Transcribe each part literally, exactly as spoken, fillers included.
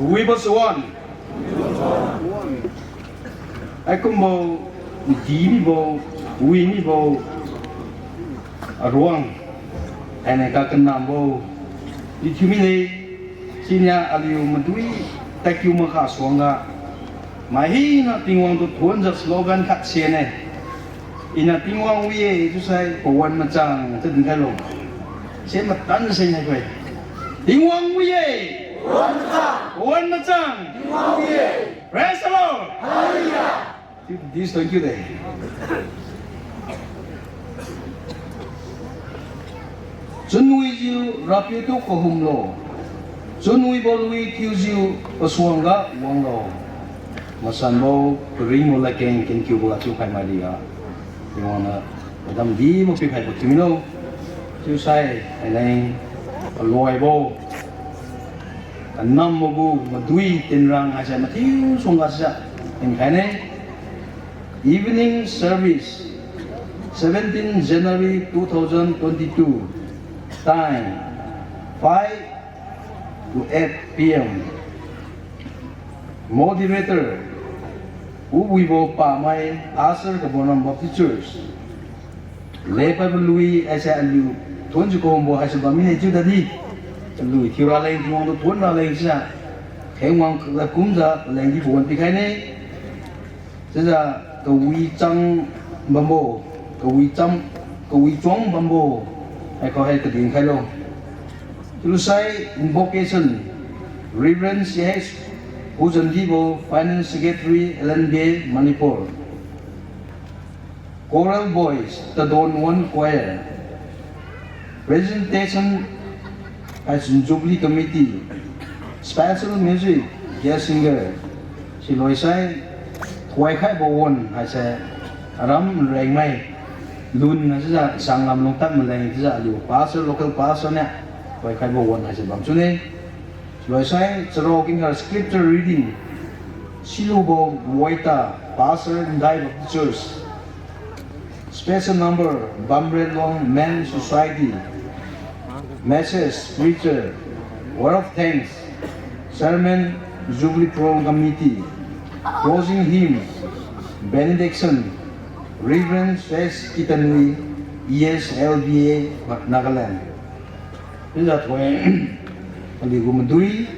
Wibo Suan. Haikumbo, di mibo, wi mibo, aruang, hainai kakanambo, di thiu mine, siniu aliu madui, tadkiu makha suangga, mai hina Tingwang tu thuonjiu slogan khat siane. Iniu Tingwang wi-e chiusai pawan machang chiu dinkhailo. Se matan se nai koi. Tingwang wi-e. Pawan machang. Praise the Lord. Hallelujah. This, thank you de. Chunwijiu Rapiu tu kahumlo. Chunwibo lui thiujiu pasuangga wanglo. Masanbo karingbo ladkeng kenkiubo ga chiukhai mairiga, Tingwang niu padam dibo pikhaibo thiumilo. Chiusai, hainai, kaloibo, kanambo gu madui tinrang haise mathiu suangga sijiu tinkhaine. Evening service, seventeen January two thousand twenty-two, time five to eight P M. Moderator, Uwibo Pamai, Pastor, Kabonam Baptist Church. Lepaibo lui haise aliu thuonjiu kahumbo haise bam mine chiu tadi, chalui thiu raleng, Tingwang tu thuon raleng sijiu, khengwang kumjiu paleng di pawan pikhaine. Chiujiu kawichang bambo, kawichang, kawichuang bambo, haikhao hai kadinkhailo. Chiulusai invocation, Reverend C H Huzandibo, Finance Secretary, L N B A, Manipur. Choral Boys, Tadon One Choir. Presentation as Jubilee Committee. Special music, guest singer. Siloisai, thoikhaibo wan haise, aram rengmai, lun haisijiu, sanglam lungtad maleng chiujiu aliu pastor, local pastor niu, thoikhaibo wan haise bamsune. Siloisai, Charao Kingkhar scripture reading, Silubo Waita, Pastor, Ndai Baptist Church. Special number, Bamrelong Men Society. Message, preacher, word of thanks, Chairman, Jubilee Program Committee. Closing hymn, benediction, Reverend S Kitanui, E S L B A, Nagaland. Chiujiu thoi, aliu gu madui,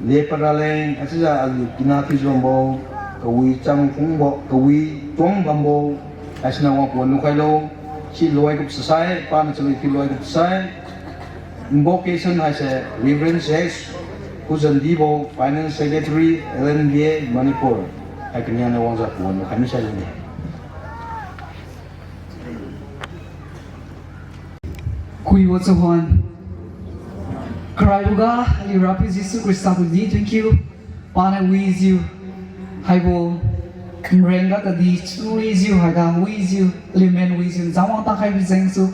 lepa raleng, achiujiu aliu kina thiujiu bambo, kawichang phungbo, kawichuang bambo, haisiniu wang pawan lukhailo, si loi gupsai, paniu chalui thiu loi gupsai, invocation haise Reverend S Huzandibo, Finance Secretary, L N B A, Manipur, hai kania niu wangjiu pawan lukhai misai lune. Kuibo chahon. Karaiboga aliu Rapiu Jesu Khrista tudi thank you. Paniu wijiu haibo nrengga tadi chunwijiu haiga wijiu aliu men wijiu nzamwang takhaibo jengsu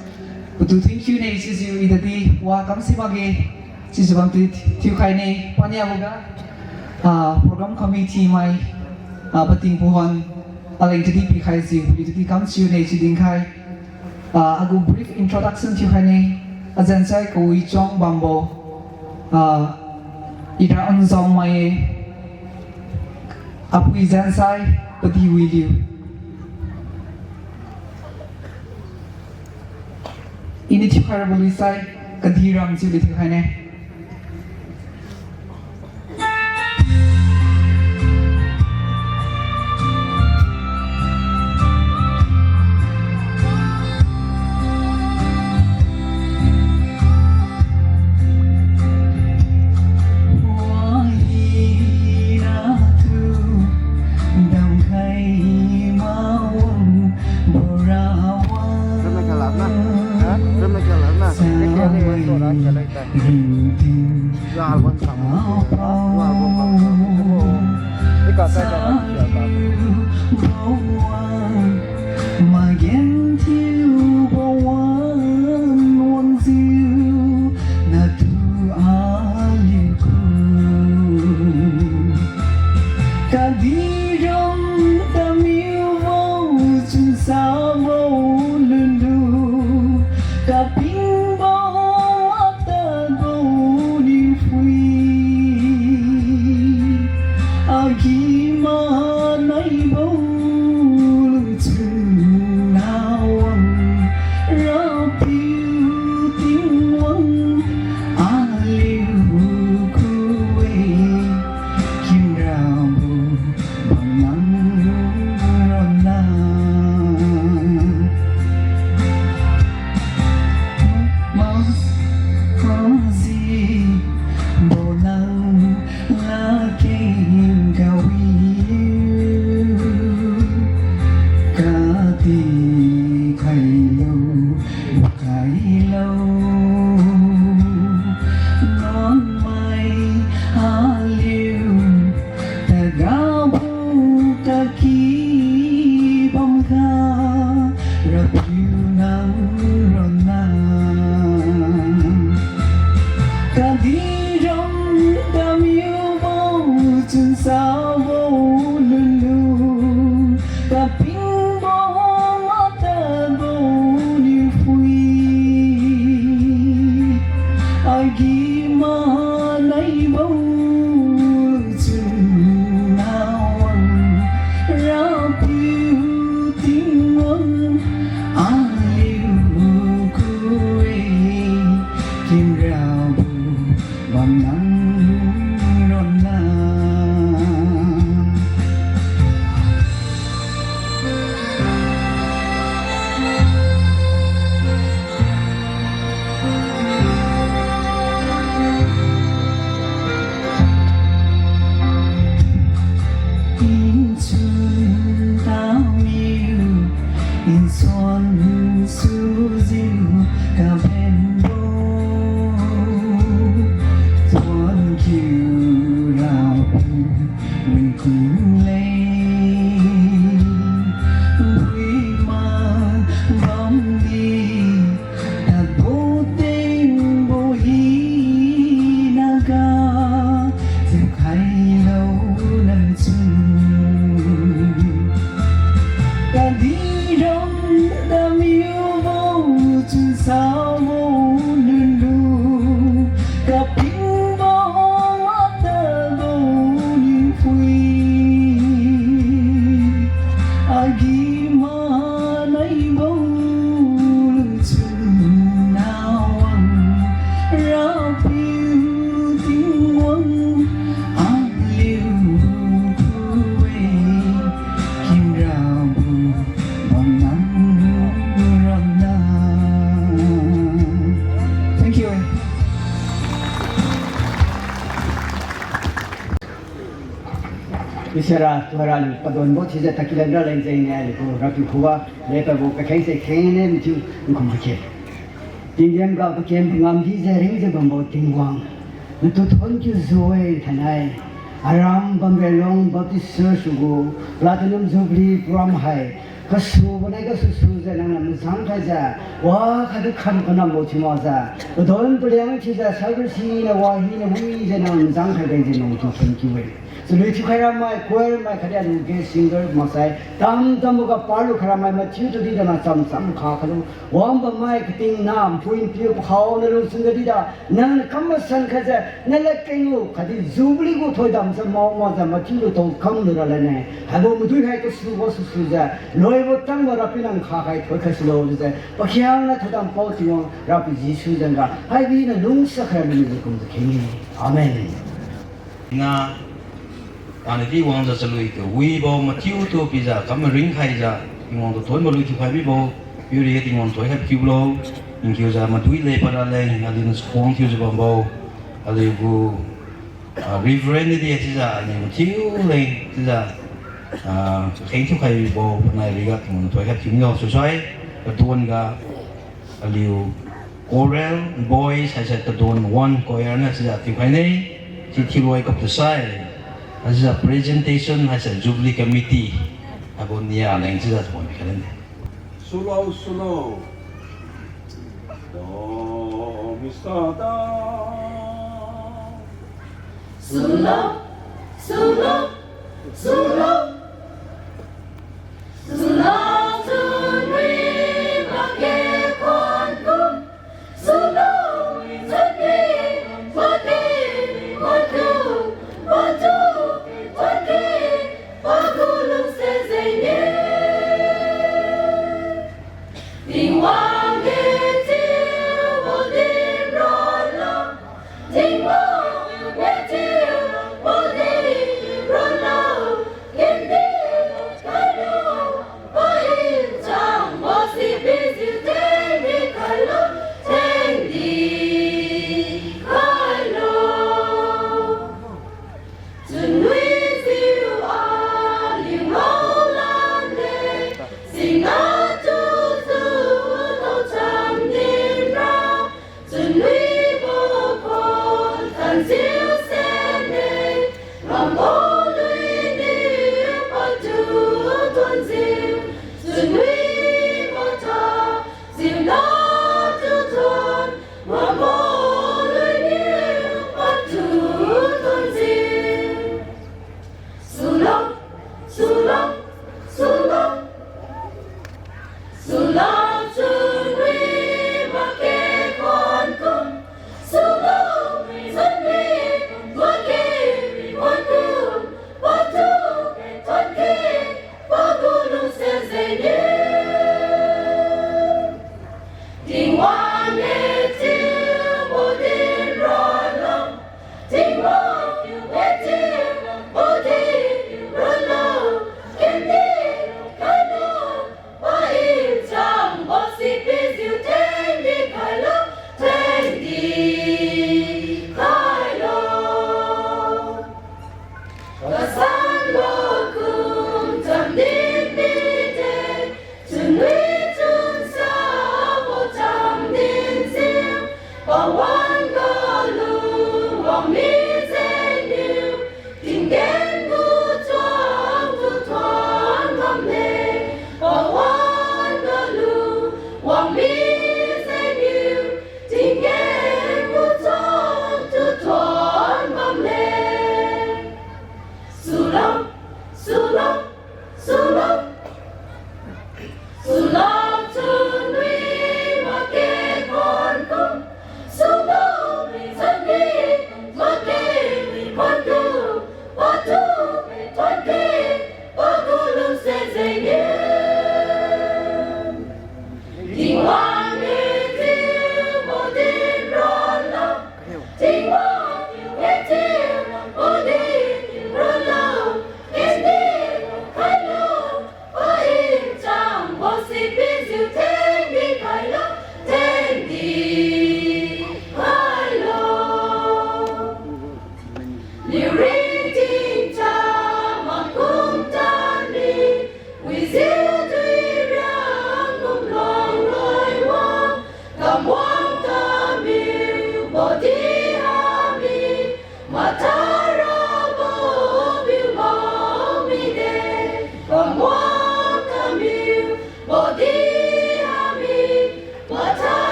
patu thank you ne chiujiu i tadi wa kamsi makge chiujiu bamtu thiukhaine. Paniaboga, ah, program committee mai, ah, pating pahon aleng tudi pikhaijiu i tadi kamsiu ne chiu dinkhai. Ah, agu brief introduction thiukhaine, azensai kawichuang bambo, ah, ira anzam mai-e, apui zensai padi wiliu. Iniu thiukhai rabo lui sai, kadih ram chiu di thiukhaine. Ram tamiubo chunsaobo lulu, kapingbo matadbo niuphui, agi-manaibo chunna wang, Rapiu Tingwang, aliu khuga-e, kinrabo bam nang ronna. Nchun tamiu, nsuan sujiu kabenbo, thuon kiu Rapiu wikum leng, wiman bamdi, tadbo tengbo hinaga, thiukhailo nang chun. Kadi ram tamiubo chunsaobo lulu, kapingbo matadbo niuphui, agi-manaibo lungchun nawang, Rapiu Tingwang, aliu khuga-e, kinrabo bam nang ronna. Thank you. Isara tuara aliu padonbo thiujiu tadkilan raleng jengniu aliu gu Rapiu khuga lepadbo kakheng se kheng ne mathiu nkhum khe. Tinggen ga paken pangam dijiu ringjiu bambo Tingwang, natu thuon kiu ju-e thainai. Aram Bamreng Long Baptist Church gu Platinum Jubilee program hai kasubo nai kasusujiu nangniu majang khaijiu, wa khatdi kham kanambo thiu makjiu, padon paliang thiujiu service hina wa hina wijiu nang majang khai bengjiu nangtu thuon kiu-e. Chalui thiukhai ramai, choir mai khatdi aliu guest singer maksai, tam tamboga palu khai ramai mathiu tudi dana chamcham kha khalu, wang bammai kating nam pui piu pakhao nalungchun ga dijiu, nangniu kam masan khaijiu, naladkeng gu khatdi Jubilee gu thoidam jiu mao makjiu mathiu luto kamlu raleng ne. Haibo madui hai kasubo susujiu, loibo tangbo Rapiu nang kha khai thoikhai sulo jiu, pakhiangna thoidam pao Tingwang Rapiu Jesu jengga haibi nalungsa khai miniu kumjiu kheng-e. Amen. Na, anidi wangjiu chalui kawibo mathiutu pijiu kam maringkhaijiu, Tingwang tu thuonbo lui thiukhai mibo, piuri Tingwang thoikhai kiulo, nkiujiu madui lepa raleng, aliuniu chakhuang thiujiu bambo, aliu gu, ah, Reverend di chiujiu, aliu mathiu leng chiujiu, ah, kheng thiukhai mibo, panai riga Tingwang thoikhai kiu milo, susai, padon ga, aliu Choral Boys haise Tadon One Choir niu chiujiu thiukhai ne, si thiuloi kap tasai. Haisijiu presentation haise Jubilee Committee, haibo nia leng chiujiu thuon khai ne. Sulo, sulo. Do, mi, sa, da. Sulo, sulo, sulo.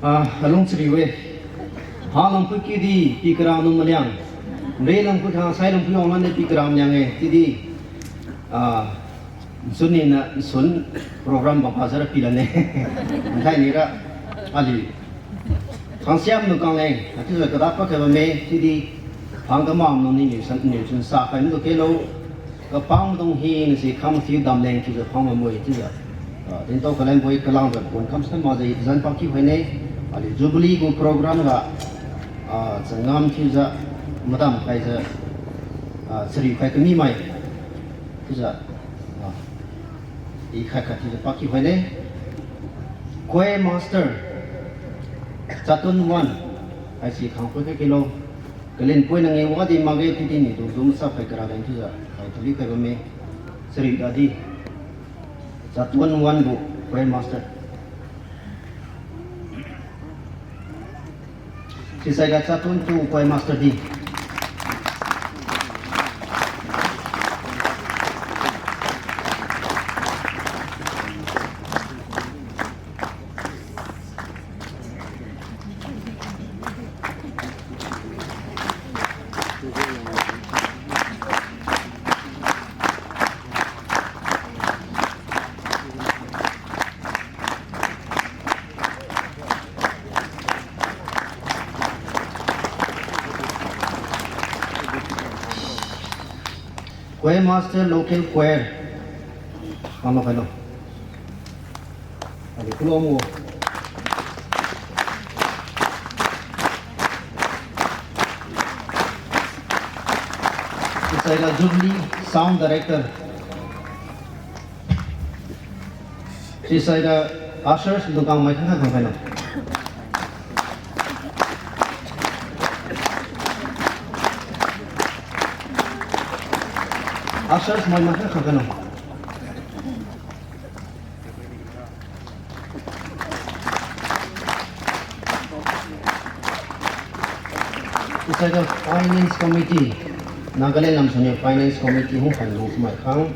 Ah, alung chari-e. Ha lampu kidi pi kara nung maliang. Re lampu kha sai lampu ong lan de pi kara maliang-e. Kidi, ah, nsun ni na nsun program bam pa jara pi lan-e. Nthai ni ra ali. Khangsiam nung kang leng, ati jai kada pa khe bamme, kidi phang kamam nung ni ni san ni chun sa kai mi tu kelo. Kapang dung hi nasi kham thiu dam leng chiujiu phang mamui chiujiu. Ah, dintao kalan boi kalang jiu pon kam san ma jiu zan pak kiu haine. Ali Jubilee gu program ga, ah, changam chiujiu madam khaijiu, ah, chari khai kami mai. Chiujiu, ah, i khai khat chiujiu pak kiu haine. Choir master, Chatun one, haisi khang poi kha kilo. Kalen poina nge wadi makge tidi ni dung dung sa khai kara dan chiujiu, khai tuli khai bamme. Chari dadi. Chatun one gu choir master. Sisai ga Chatun two choir master di. Choir master, local choir. Kalo, kalo. Adi, kulo mo. Sisai ga Jubilee sound director. Sisai ga ushers dungkang mai khang khang khailo. Ushers mai mai khang khang khailo. Saiga Finance Committee, Nagaland lamsuniu Finance Committee hung khanlung sumai khang,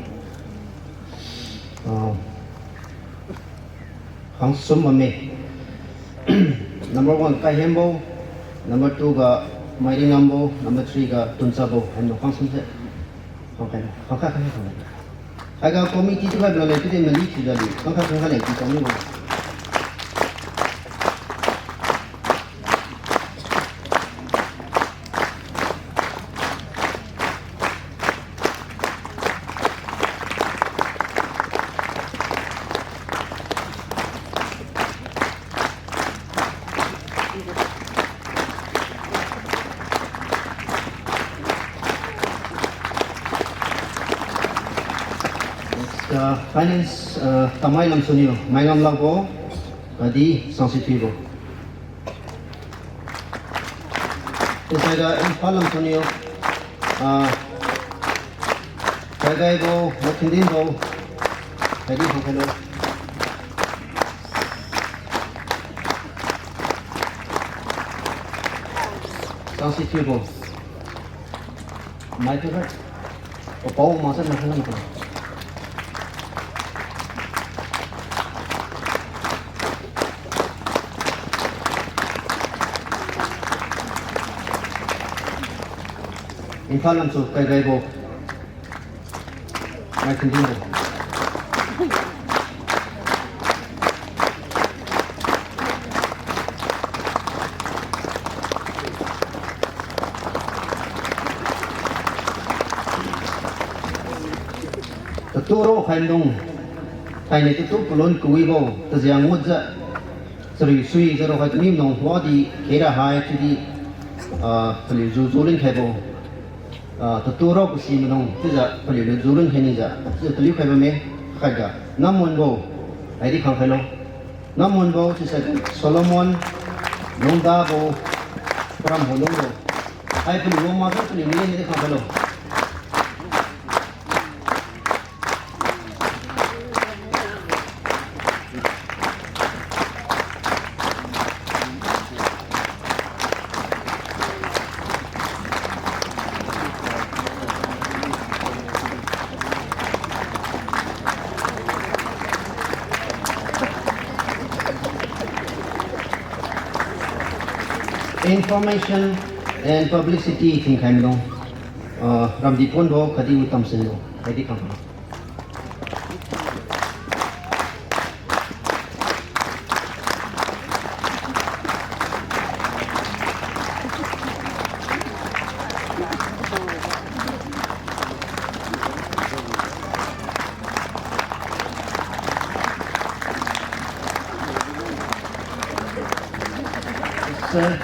ah, khangsum bamme. Number one Kaihembo, number two ga Mairingambo, number three ga Tunchabo, hainung khangsum se. Khangkhailo, khangkha, khangkha, khangkha. Haiga committee tu khai bra le, tu de mali thiujiu di, khangkha, khangkha le, tu tong ni bo. Next, uh, Finance, uh, Tamei lamsuniu Maingam Lakbo, khatdi Sangsithubo. Chiusaiga Imphal lamsuniu, ah, Kaigaibo, Makhindinbo, khatdi khangkhailo. Sangsithubo. Mai tu hai. Papao ma sa na khana ko. Imphal lamsu Kaigaibo. Makhindinbo. Tatu rao khaidung, thainai tatu palun kawibo, tajiang ngutjiu, chariu suijiu rao khai tami nung wadi khaira hai chiudi, ah, paliu ju julun khaibo. Ah, tatu rao kasi manung chiujiu paliuniu julun khainijiu chiujiu taliu khai bamme. Khatga Nammunbo, haidi khangkhailo. Nammunbo chiusai Solomon, Lungdabo, Parambo Lungbo. Hai paliu wang makjiu paliu mili midi khangkhailo. Information and publicity thinkhai maidung, ah, Ramdiponbo khatdi Tamsinbo, khatdi khang. Sir,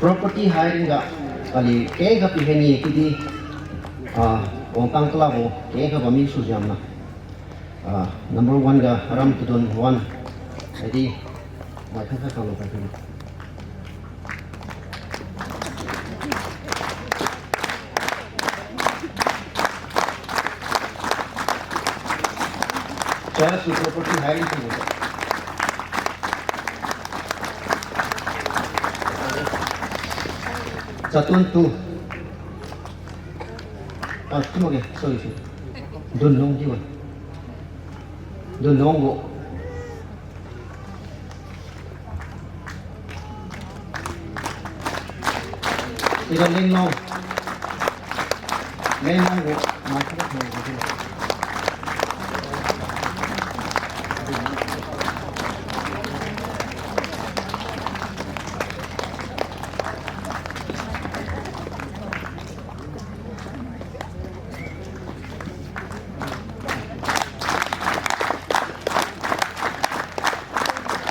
property hiring ga, kali kengkha pikhai ni chiudi, ah, wangtang kalabo kengkha bammi sujiamna. Ah, number one ga Aram Tudun one. Haidi, mai khangkha khanglo khai khailo. Chair su property hiring su. Chatun two. Ah, tu makge, sorry, sorry. Dunlong di wa. Dunlongbo. Ira Lenglong. Lenglongbo.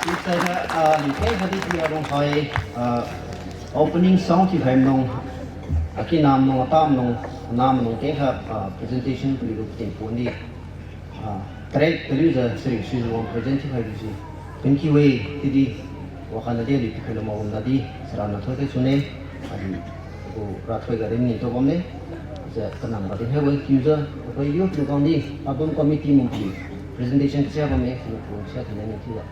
Chiusai, ah, liuke hadi tia rong hai, ah, opening song thiukhai maidung, akinam nung, atam nung, anam nung kengkha, ah, presentation paliu tingpon di. Ah, tarek taliujiu chariu suijiu wang present thiukhai bisi. Thank you e, chiudi. Wakhatnadi aliu pikhailo mawan nadi, sarana thoikhai sune, aliu gu rathoi ga ringni tu bamme, chiujiu kanam ga dinkhai wan kiujiu, akhoi youth lukang di, album committee mungki, presentation kasia bamme, sinuku sia thinani thiujiu.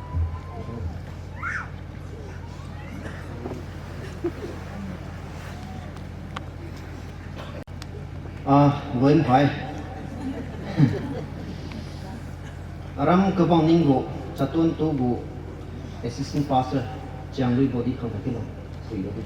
Ah, loin phai. Aram kabang ningbo, Chaton tu gu Assistant Pastor, Chiangluibo di khang kilo. Sui lo di.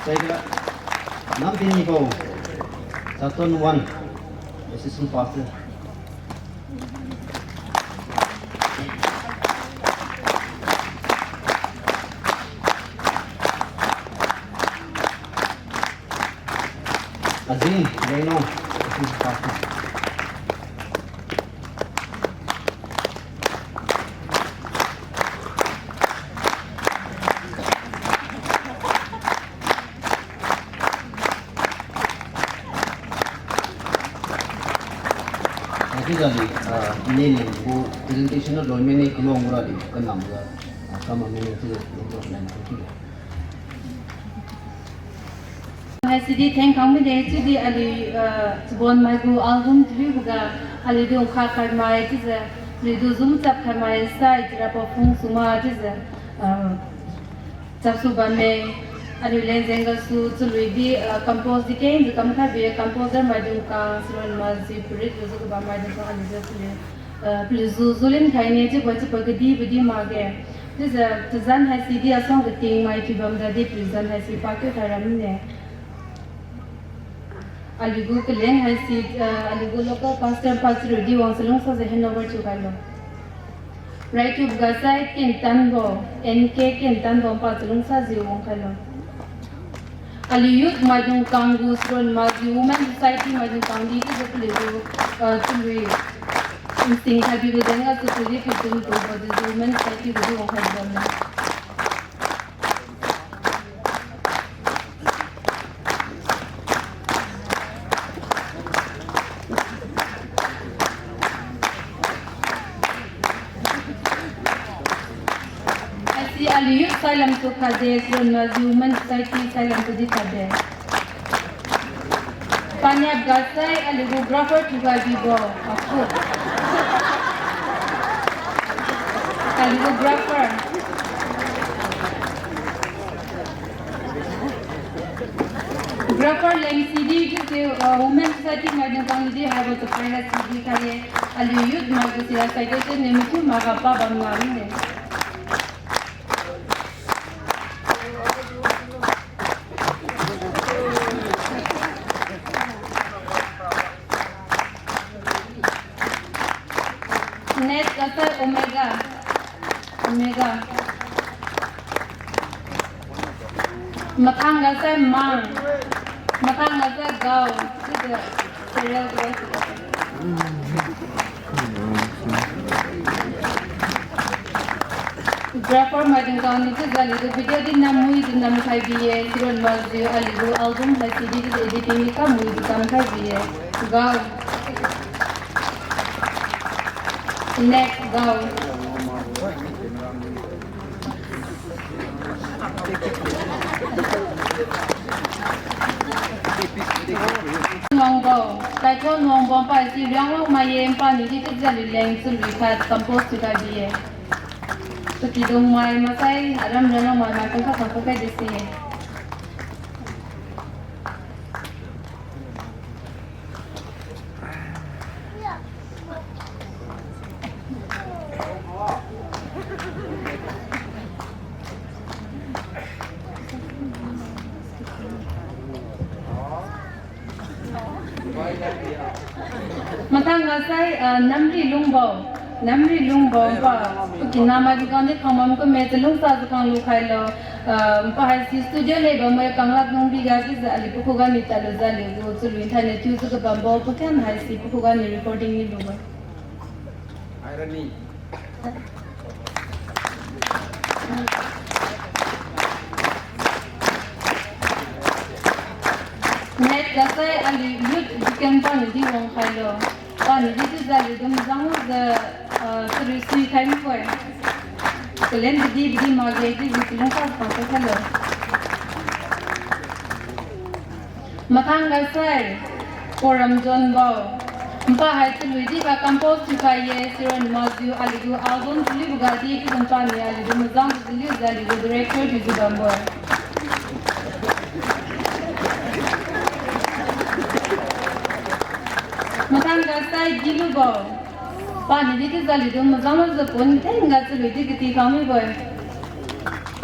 Saiga, Nampinibo, Chaton one, Assistant Pastor. Azin, Leno, Assistant Pastor. Haichiujiu aliu, ah, ine leng gu presentation na loi mene kalong gura aliu kanam ga, ah, kama mene chiujiu leng gu line thank you. Haisidi thengkhang mide chiudi aliu, ah, chabonmai gu album taliuboga aliu dung kha khaimai chiujiu, aliu dung zumchap khaimai sai chirabo phung suma chiujiu, ah, chapsu bamme, aliu leng jeng gasu chalui di, ah, compose di kengjiu kamkhai bi composer maidung kang, Saron Maji, Purit lujiu kabam maidung kang aliu jiu paliu, ah, paliu zu, zulin khaine chiubo chiubo kadibo di makge. Chiujiu, chazan haisidi asuang kating mai thiubam dadi paliu zan haisi pakiu khai ramne. Aliu gu kaleng haisi, ah, aliu gu local pastor pa chalui di wang chalungsajiu hand over thiukhailo. Raithubo gasai Kentanbo, N K Kentanbo pa chalungsajiu wangkhailo. Aliu youth maidung kang gu Saron Maji Women Society maidung kang di chiujiu paliu gu, ah, chalui nsing khaibi gu jeng gasu paliu di kadun tubo di Women Society gu di wangkhai bamne. Haisi aliu youth sailam tu khade, Saron Maji Women Society sailam tu di khade. Paniap gasai aliu gu grapher thiukhai bibo, aku. Aliu gu grapher. Grapher leng sidi chiujiu, ah, Women Society maidung kang di haibo chapai ha sidi khai-e, aliu youth mai gu sira citation ne mathiu makga pabam ngam ne. Next, gasai Omega. Omega. Mathang gasai Mang. Mathang gasai Gao. Chiujiu serial wise. Grapher maidung kang ni chiujiu aliu gu video di nammuijiu namkhai bi-e, Saron Maji aliu gu album hai sidi di editing di kammuijiu kamkhai bi-e. Gao. Next, Gao. Nuangbo, Taithon Nuangbo pa si Lianglong mai-e, pa ni di chiujiu aliu leng chalui khat compose thiukhai bi-e. Pakidung mai maksai, aram Lianglong mai mai pengkha kha kha khai di si-e. Mathang gasai, ah, Namri Lungbo. Namri Lungbo pa. Pakina maidung kang di khangmam kumme chalungsajiu khang lukhailo. Ah, pa haisi studio leng bambo kanglak nung biga chiujiu aliu pakhuga ni tadlujiu aliu gu chalui thainai thiujiu kabambo pakhian haisi pakhuga ni recording ni lubo. Next gasai aliu youth deacon pani di wangkhailo. Pani di chiujiu aliu dum jangjiu, ah, chalui suikhai mibo-e. Kalen bidi bidi makge chiujiu chalungsa pangsa khailo. Mathang gasai, Poram John Bao. Npa hai chalui di ga compose thiukhai ye, Siron Maziu aliugu album chaliubo ga di, chiujiu npa ni aliugu mazang chaliujiu aliugu director thiujiu bambo-e. Matang ga sai Dilubo. Paniu di chiujiu aliugu mazang lujiu pon tengga chalui di kati kha mibo-e.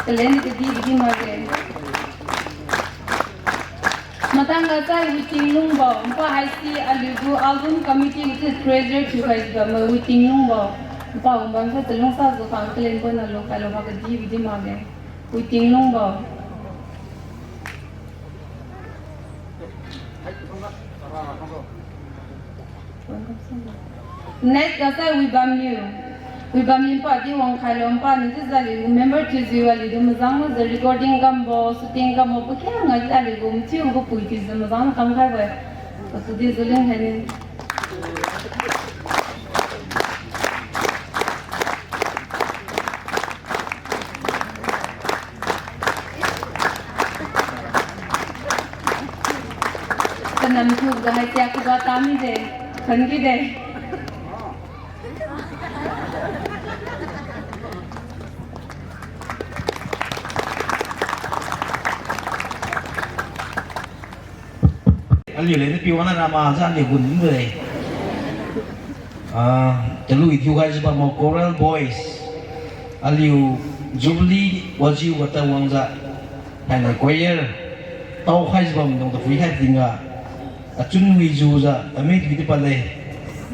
Kalen di kadi di makge. Matang ga sai Witinglungbo, npa haisi aliugu album committee gu treasurer thiukhaijiu bambo Witinglungbo. Npa gu bamsa chalungsajiu khang kalen pon alu khailo ma kadi di makge. Witinglungbo. Next ga sai Wibamniu. Wibamniu npa di wangkhailo, npa niu chiujiu aliu member thiujiu aliutu mazang lujiu recording kambo, shooting kambo, pakhiangna di aliugu mathiubo pui thiujiu mazang kamkhaibo-e. Pasudi Zulin khaini. Kanam thuga haisi khuga tamide, khanbide. Aliu leng piwangna rama jiu aliu gun de. Ah, chalui thiukhaijiu bambo Choral Boys. Aliu Jubilee wajiu ga tawangjiu, thainai choir taokhaijiu bamdung taphuikhai tingga, achun wijiujiu ami thiudi pale.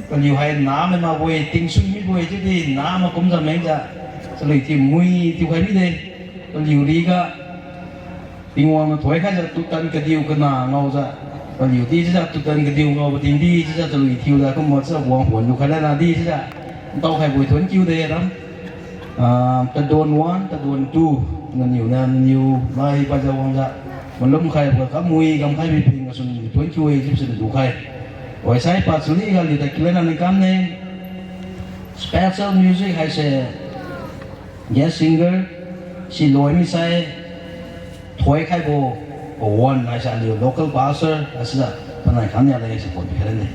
Paliu hai namai makbo-e, tingsui mibo-e, chiudi nama kumjiu mengjiu, chalui thiu mui thiukhai mide. Paliu riga Tingwang niu thoikhaijiu tutan kadiu kana ngaojiu, paliu di chiujiu tutan kadiu ngaobo tingdi chiujiu chalui thiujiu kumbo chiujiu wang pon lukhai lana di chiujiu ntaokhaibo-e, thuon kiu de ram. Ah, Tadon one, Tadon two, naniu niu naniu lai paijiu wangjiu malum khaibo ga kamui kamkhai miping gasu naniu thuon kiu-e chiubo siniu dukhai. Oi sai pachuli ga aliu ta kilena ni kamne. Special music haise guest singer, si loi misai, thoikhaibo, pawan haise aliu local pastor, haisijiu, panai khamnia leng haise pon pikhai lane.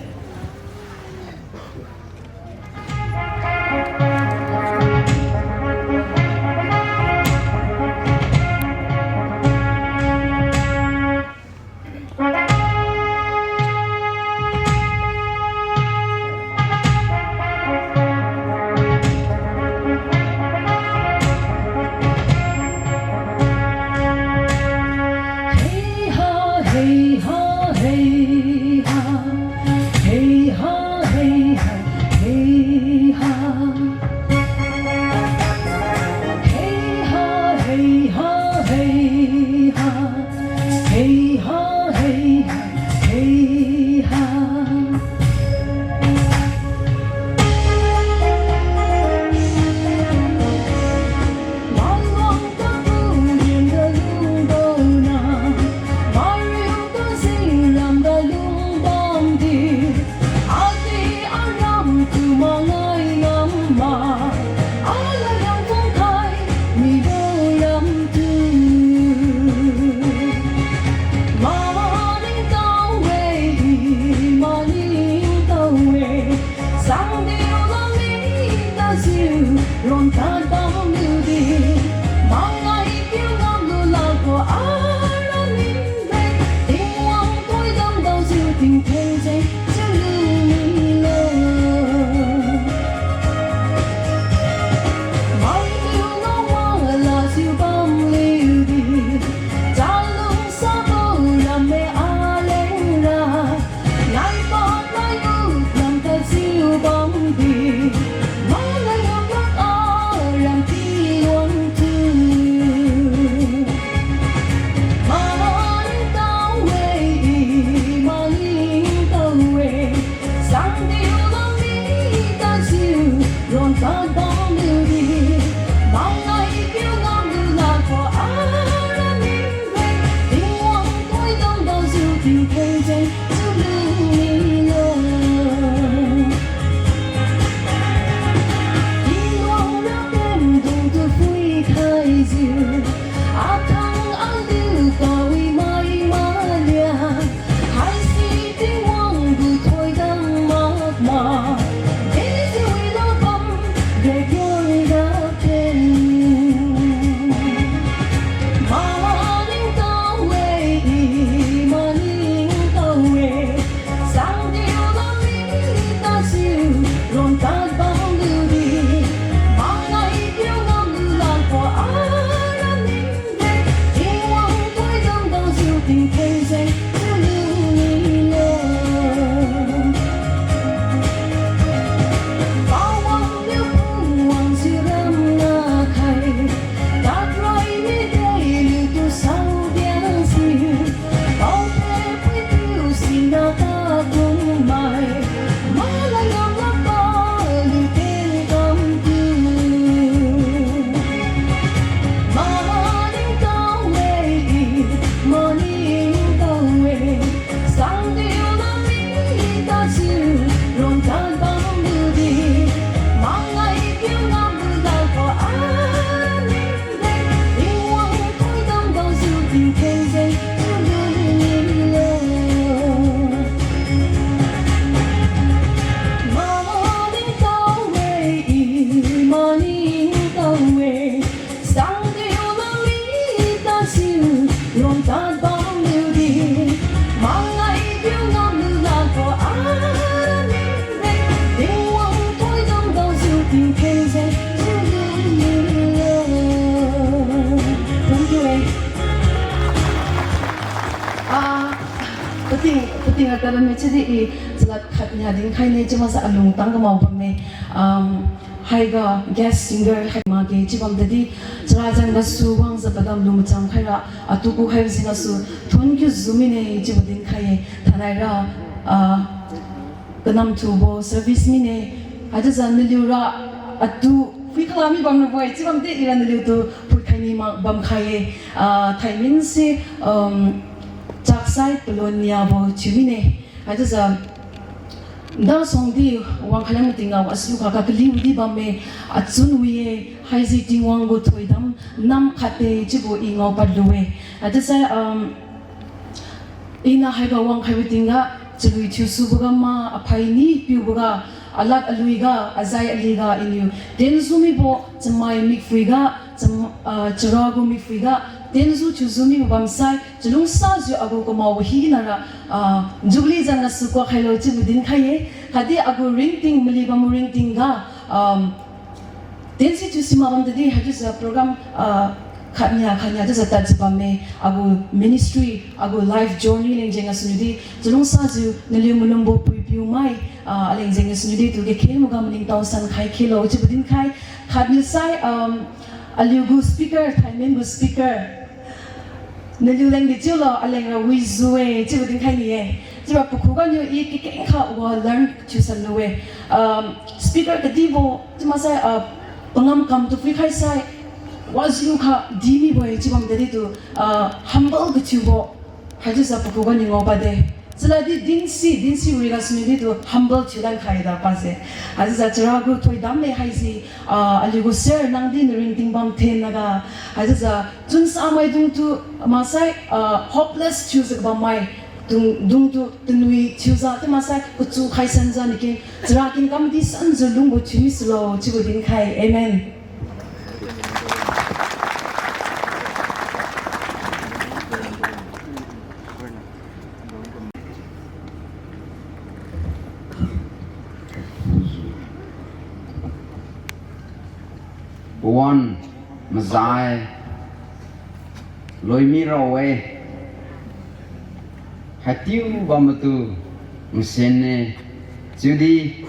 Thank you, eh. Ah, pating, pating ra tadbamme chiudi i chalad khat nia dinkhai ne, chiu maksai alung tang kamao bamme. Um, haiga guest singer hai makge chiu bam tadi, chara jang gasu wangjiu padam lung macham khaira, atu kukhai jeng gasu thon kiu zu mine chiubo dinkhai-e, thainai ra, ah, kanam thubo service mine, haichiujiu naliu ra atu phui khala mi bam rabo-e, chiu bam di ira naliutu phuikhai ni mak bam khai-e, ah, thaimin si, um, chaksai palon niabo thiu mine, haichiujiu, nda suang di wang khalam tingga, asiu kha kakaliu di bamme, achun wi-e, haise Tingwang gu thoidam nam khat de chiubo i ngao padlu-e. Haichiusai, um, iniu haiga wang khaibo tingga, chalui thiusuboga ma, aphai ni piuboga, alad aluiga, azai aliga, iniu tienjiu mibo, chamai mikphuiga, cham-, ah, chara gu mikphuiga, tienjiu thiujiu mibo bamsai, chalungsajiu agu kamaobo hina ra, ah, Jubilee jang gasu kuak khailo chiubo dinkhai-e, khatdi agu ringting, mali bambo ringtingga, um, tiensi thiusi mak bam tadi, haichiujiu program, ah, khatnia, khatnia chiujiu tadjiu bamme, agu ministry, agu life journey leng jeng gasuniudi, chalungsajiu naliu malumbo puipiu mai, ah, aleng jeng gasuniudi tu kakhe maga maningtao san khai khelo chiubo dinkhai, khatniu sai, um, aliu gu speaker, thaimin gu speaker, naliu leng di chiulo, aleng ra wijiu-e chiubo dinkhai ni-e. Chiura pakhuga niu i kakengkha wa learn thiusan lu-e. Um, speaker kadibo chiu maksai, ah, pangam kamtu phuikhai sai, wajiukha di mibo-e chiu bam tadi tu, ah, humble kathiubo. Haichiujiu pakhuga niu ngao pade. Chalad di dinsi, dinsi wi gasuniudi tu humble thiulan khaida pase. Haichiujiu chara gu thoidam le haise, ah, aliu gu sir nang di naringting bam thennaga. Haichiujiu chunsa maidungtu maksai, ah, hopeless thiujiu bammai dung, dungtu tanui thiujiu chiu maksai kachu khai sanjiu nikin, chara kin kam di sanjiu lungbo thiu mi sulo chiubo dinkhai. Amen. Pawan mazai loimi rao-e. Haitiu bamtu masen-e. Chiudi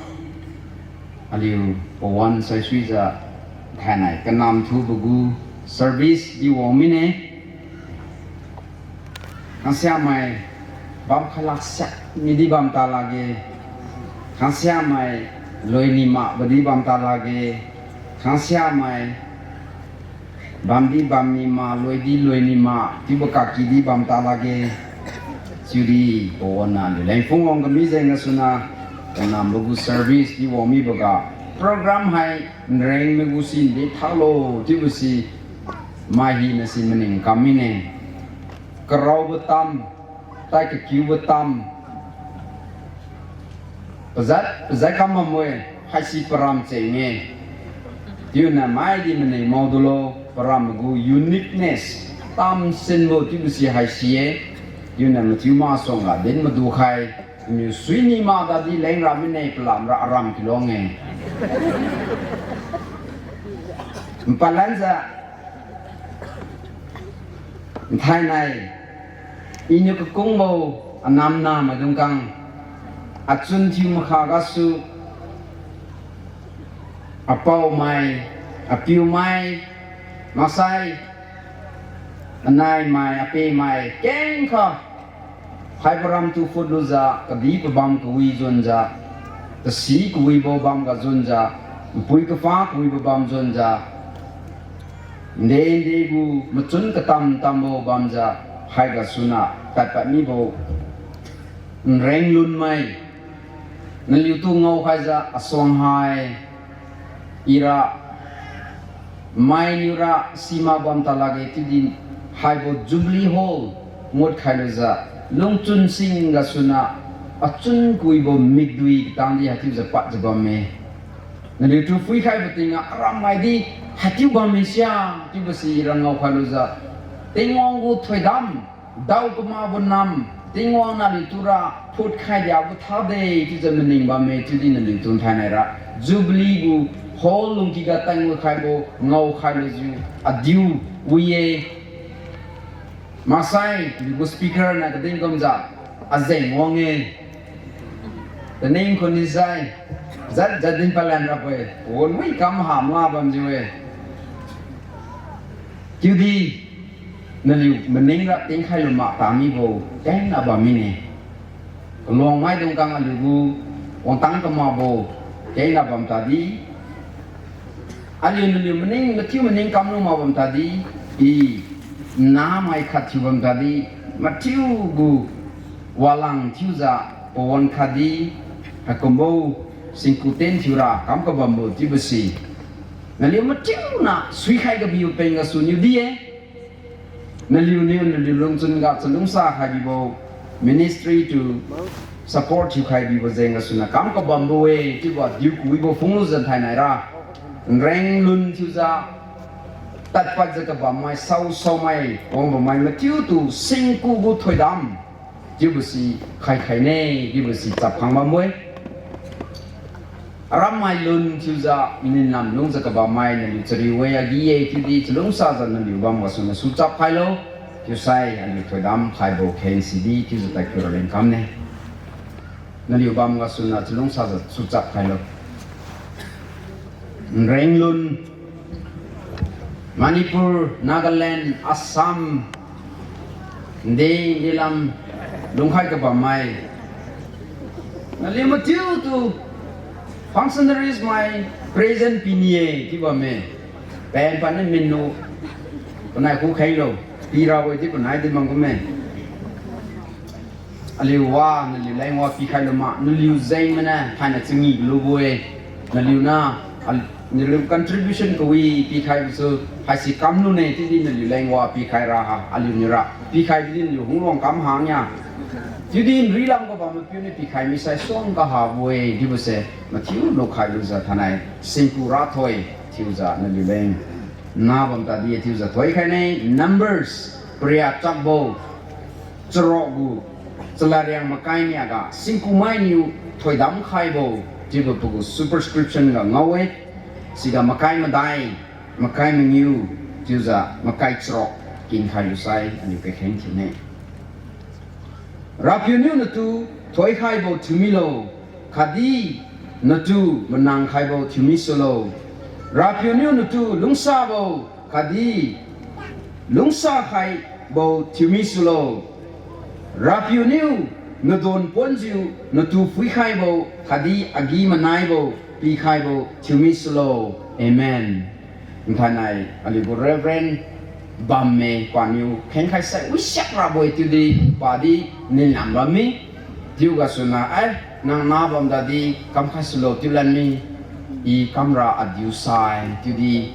aliu pawan saisuijiu thainai kanam thubo gu service di wang mine. Khangsiamai bam khalak siak midi bam ta lakge. Khangsiamai loi ni makbo di bam ta lakge. Khangsiamai bamdi bam ni mak, loidi loi ni mak, chiubo kaki di bam ta lakge. Chiudi pawan aliu leng phung wang kami jeng gasuna, kanambo gu service di wang miboga, program hai nreng mai gu si nde thalo chiubo si, mai hina si maning kam mine. Karaobo tam, tai kakiubo tam, pajat, pajat kam bambo-e, haisi param cheng-e. Chiuniu maidi maning mao dulo, param gu uniqueness, tamsinbo chiubo si haisi-e. Chiuniu mathiu masuangga din madukhai, niu suini mak dadi lengra mine palamra aram kilong-e. Npalanjiu, nthainai, iniu kakungbo anamna maidung kang, achun thiu makha gasu, apaomai, apiumai, maksai, anaimai, apemai, kengkha, haibo ram tu phutlujiu, kadi pabam kawi junjiu, tasi kawibo bam ga junjiu, npui kapha kawibo bam junjiu, nde nde gu machun katam tambo bamjiu, haiga suna, tadpad mibo, nreng lunmai, naliutu ngaokhaijiu asuang hai, ira, mainiura sima bam ta lakge chiudi haibo Jubilee Hall ngut khailujiu, lungchun sing gasuna, achun kawibo mikdui katangdi haichiujiu padjiu bamme. Naliutu phuikhaibo tingga aram maidi haichiu bamme sia, chiubo si ira ngaokhailujiu, Tingwang gu thoidam, dao kamakbo nam, Tingwang naliutura phutkhai diabo thade chiujiu maning bamme chiudi naliutu nthainaira Jubilee gu Hall lungki ga tangwi khaibo ngao khailujiu adiu wi-e. Maksai aliugu speaker na kadin kumjiu azeng wang-e. Taning khun nisai jat jat din palan rabo-e. Pawan wi kam ha ma bamjiu-e. Chiudi naliu maning ra tingkhai lu mak tamibo kengna bam mine. Kaluang maidung kang aliugu wangtang kamakbo kengna bam tadi, aliu naliu maning mathiu maning kamlu mak bam tadi, i namai khat thiu bam tadi, mathiu gu walang thiujiu pawan khatdi haikumbo singku ten thiura kam kabambo chiubo si naliu mathiuna suikhai kabibo peng gasu niudi-e. Naliuniu naliu lungchun ga chalungsa khai bibo, ministry tu support thiukhai bibo jeng gasuna kam kabambo-e chiubo diu kawibo phunglu jan thainai ra, nreng lun thiujiu tadpadjiu kabammai, sao saomai, wangbammai mathiutu singku gu thoidam chiubo si khaikhaine chiubo si chapkhang bambo-e. Arammai lun thiujiu ninlam lungjiu kabammai naliu chariu-e, agi-e chiudi chalungsajiu naliu bam gasuna suchap khailo. Chiusai aliu thoidam khaibo kheng sidi chiujiu tadkiu raleng kamne. Naliu bam gasuna chalungsajiu suchap khailo. Nrenglun, Manipur, Nagaland, Assam, nde, ndelam lungkhai kabammai naliu mathiutu functionaries mai present pini-e chiu bamme. Pen panni minlu, panai khu khailo, pirabo-e chiu panai di bam kumme. Aliu wa, naliu leng wa pikhai lu ma, naliu jeng mane thainai changi lubo-e. Naliu na, al-, naliu contribution kawi pikhaibosu haisi kamlune, chiudi naliu leng wa pikhai ra ha, aliuniu ra pikhai bidi naliu hungluang kam hangnia. Chiudi nrilam kabam mapiuniu pikhai misai suang kahabo-e chiubose, mathiu lukhai lujiu thainai singku rathoi thiujiu naliu leng na bam tadi chiujiu thoikhaine. Numbers, paria chakbo, charuk gu, chalariang makai niaga singku mainiu thoidam khaibo chiubo pagu superscription ga ngao-e. Siga makai madai, makai mangiu, chiujiu makai charuk kinkhai lusai aliu kakheng thiune. Rapiu niu natu thoikhaibo thiumilo, khatdi natu manang khaibo thiumisulo. Rapiu niu natu lungsabo khatdi lungsa khaibo thiumisulo. Rapiu niu nadon ponjiu natu phuikhaibo khatdi agi-manaibo pikhaibo thiumisulo. Amen. Nthainai aliugu Reverend bamme, paniu khengkhai sai wisiak rabo-e chiudi padi ninlam bammi. Chiu gasuna, ai, nang na bam dadi kamkhai sulo chiu lanmi, i kamra adiu sai chiudi,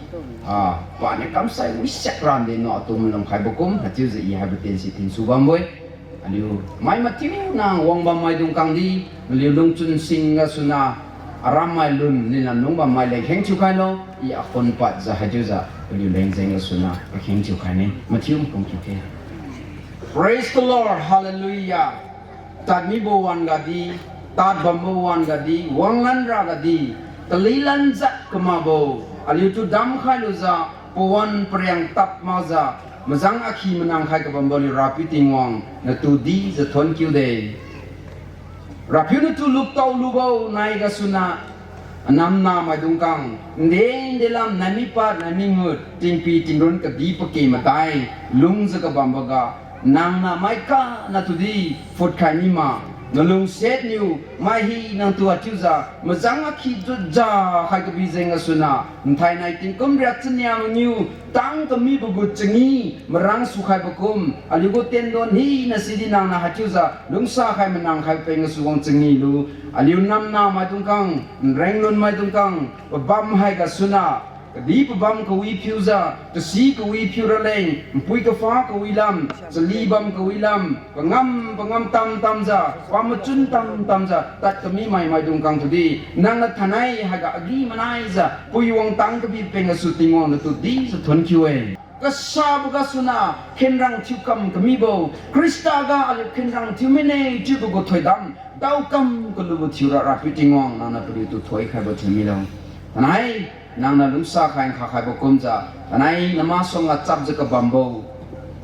ah, paniu kamsai wisiak rande no atu malum khaibo kum, haichiujiu i haibo tensi thinsu bambo-e. Aliu mai mathiu nang wang bammaidung kangdi, naliu lungchun sing gasuna, arammai lun ninlam lung bammai leng kheng thiukhailo, i akhun padjiu haichiujiu paliu leng jeng gasuna kheng thiukhaine, mathiu makum thiukhe. Praise the Lord, hallelujah. Tadmibo wan gadi, tad bambo wan gadi, wanglan ra gadi, talilan jat kamakbo, aliutu damkhai lujiu, pawan pariang tap makjiu, majang akhi manang khai kabambo aliu Rapiu Tingwang, natu dijiu thonkiu de. Rapiu natu luptao lubo nai gasuna, anamna maidung kang, nde ndelam nai mipad nai mingut, tingpi tingrun kadi pake madai, lungjiu kabamboga, nangniu mai kana tudi phutkhai mima, nalungsiat niu mai hina tu achiujiu majang akhi jutjiu khai kabi jeng gasuna, nthainai tingkum riak chania mangiu tang kamibo gu changi marang sukhaibo kum, aliugu tendon hina sidi nangniu haichiujiu lungsa khai manang khai peng gasu wang changi lu, aliu namna maidung kang, nrenglun maidung kang, pabam hai gasuna, kadi pabam kawi phiujiu, tasi kawi phiu raleng, npui kapha kawi lam, chali bam kawi lam, pangam pangam tam tamjiu, pamachun tam tamjiu tad kami mai maidung kang tudi, nangniu thainai haiga agi-manaijiu pui wangtang kabi peng gasu Tingwang natu dijiu thonkiu-e. Kasabo gasuna khenrang thiukam kamibo, Khrista ga aliu khenrang thiu mine chiubo gu thoidam daokam kalubo thiura Rapiu Tingwang nangniu paliutu thoikhaibo thiu milo. Tanai, nangniu lungsa khai nkha khaibo kumjiu, tanai namasuangga chapjiu kabambo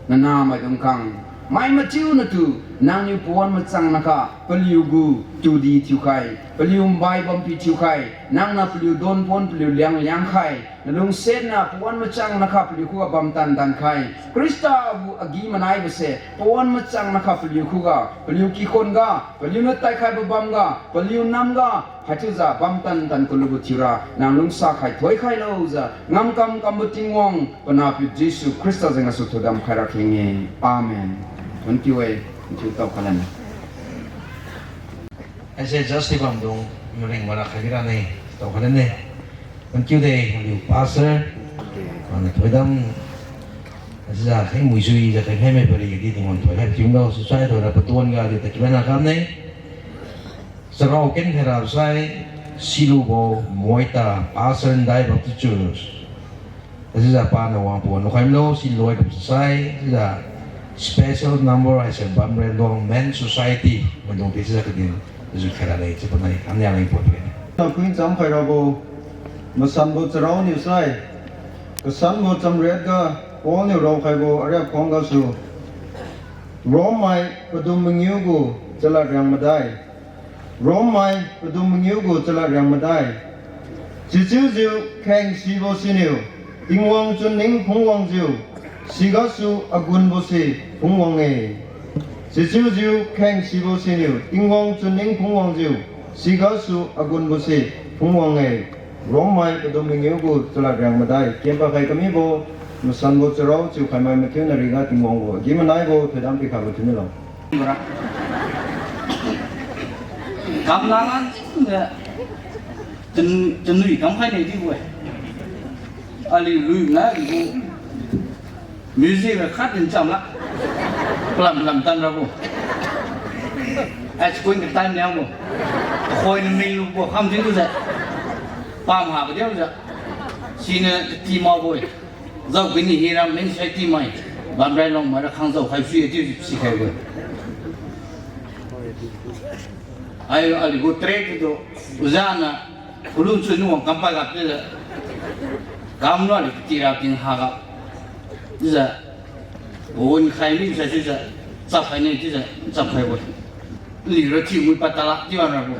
nanahmaidung khang, mai mathiu natu, nangniu pawan machang nakha paliugu tudi thiukhai, paliu mbai bampi thiukhai, nangniu paliu donpon paliu liang liangkhai, nalungsiatna pawan machang nakha paliu khuga bamtan tankhai, Khrista gu agi-manaibo se pawan machang nakha paliu khuga, paliu kikhun ga, paliu natakhaibo bamga, paliu namga, haichiujiu bamtan tan kalubo thiura nang lungsa khai thoikhailo jiu ngamkam kambo Tingwang panahpiu Jesu Khrista jeng gasu thoidam khaira kheng-e. Amen. Thank you-e. Thank you, tao khalan. Haise just di bamdung, maring mara khai rane, tao khalan ne. Thank you de, aliu pastor. Aniu thoidam. Haisijiu kheng muisuijiu kheng khaimai pari di Tingwang thoikhai thiulo, susai thoira patuan ga aliu takiu mana kamne. Charao ken khaira sai, silubo Moita Pastor Ndai Baptist Church. Haisijiu paniu wangbo lukhaimilo, si loi kam sai, chiujiu special number haise Bamren Luang Men Society maidung di chiujiu kadin jiu khaira lei chiu panai kamnia leng pon-e. Nakui cham khairabo, masanbo charao niu sai, kasanbo chamriat ga, Paul niu raokhaibo ariak khuang gasu, Rome mai padum mangiu gu chalad riang madai. Rome mai padum mangiu gu chalad riang madai. Sichiujiu kheng sibo siniu Tingwang chunning phungwangjiu, sigasu agunbo se phungwang-e. Sichiujiu kheng sibo siniu Tingwang chunning phungwangjiu, sigasu agunbo se phungwang-e. Rome mai padum mangiu gu chalad riang madai. Kempa khai kamibo, masanbo charao chiu khaimai mathiu nariga Tingwang gu agi-manaibo thoidam pikhaibo thiu milo. Kamlang a, chun-, chunwi kamkhai ne dibo-e. Aliu lui na aliu gu music ra khat din chamla. Palam palam tan rabo. Ai, chakun katan niangbo. Khoi na minglubo kham thiujiu, pam habo diujiu, siniu kati makbo-e. Jao kini hira Men Society mai, Bamren Luang maira khang jao khai sui chiu sikhaibo-e. Ai, aliu gu track tu, ujana, kulun chun nuang kampai ga pijiu, kamlo aliu katira ting haga, chiujiu, wun khai mi sai chiujiu, chap khai ni chiujiu, chap khaibo-e. Lira thiumui patala chiu rabo.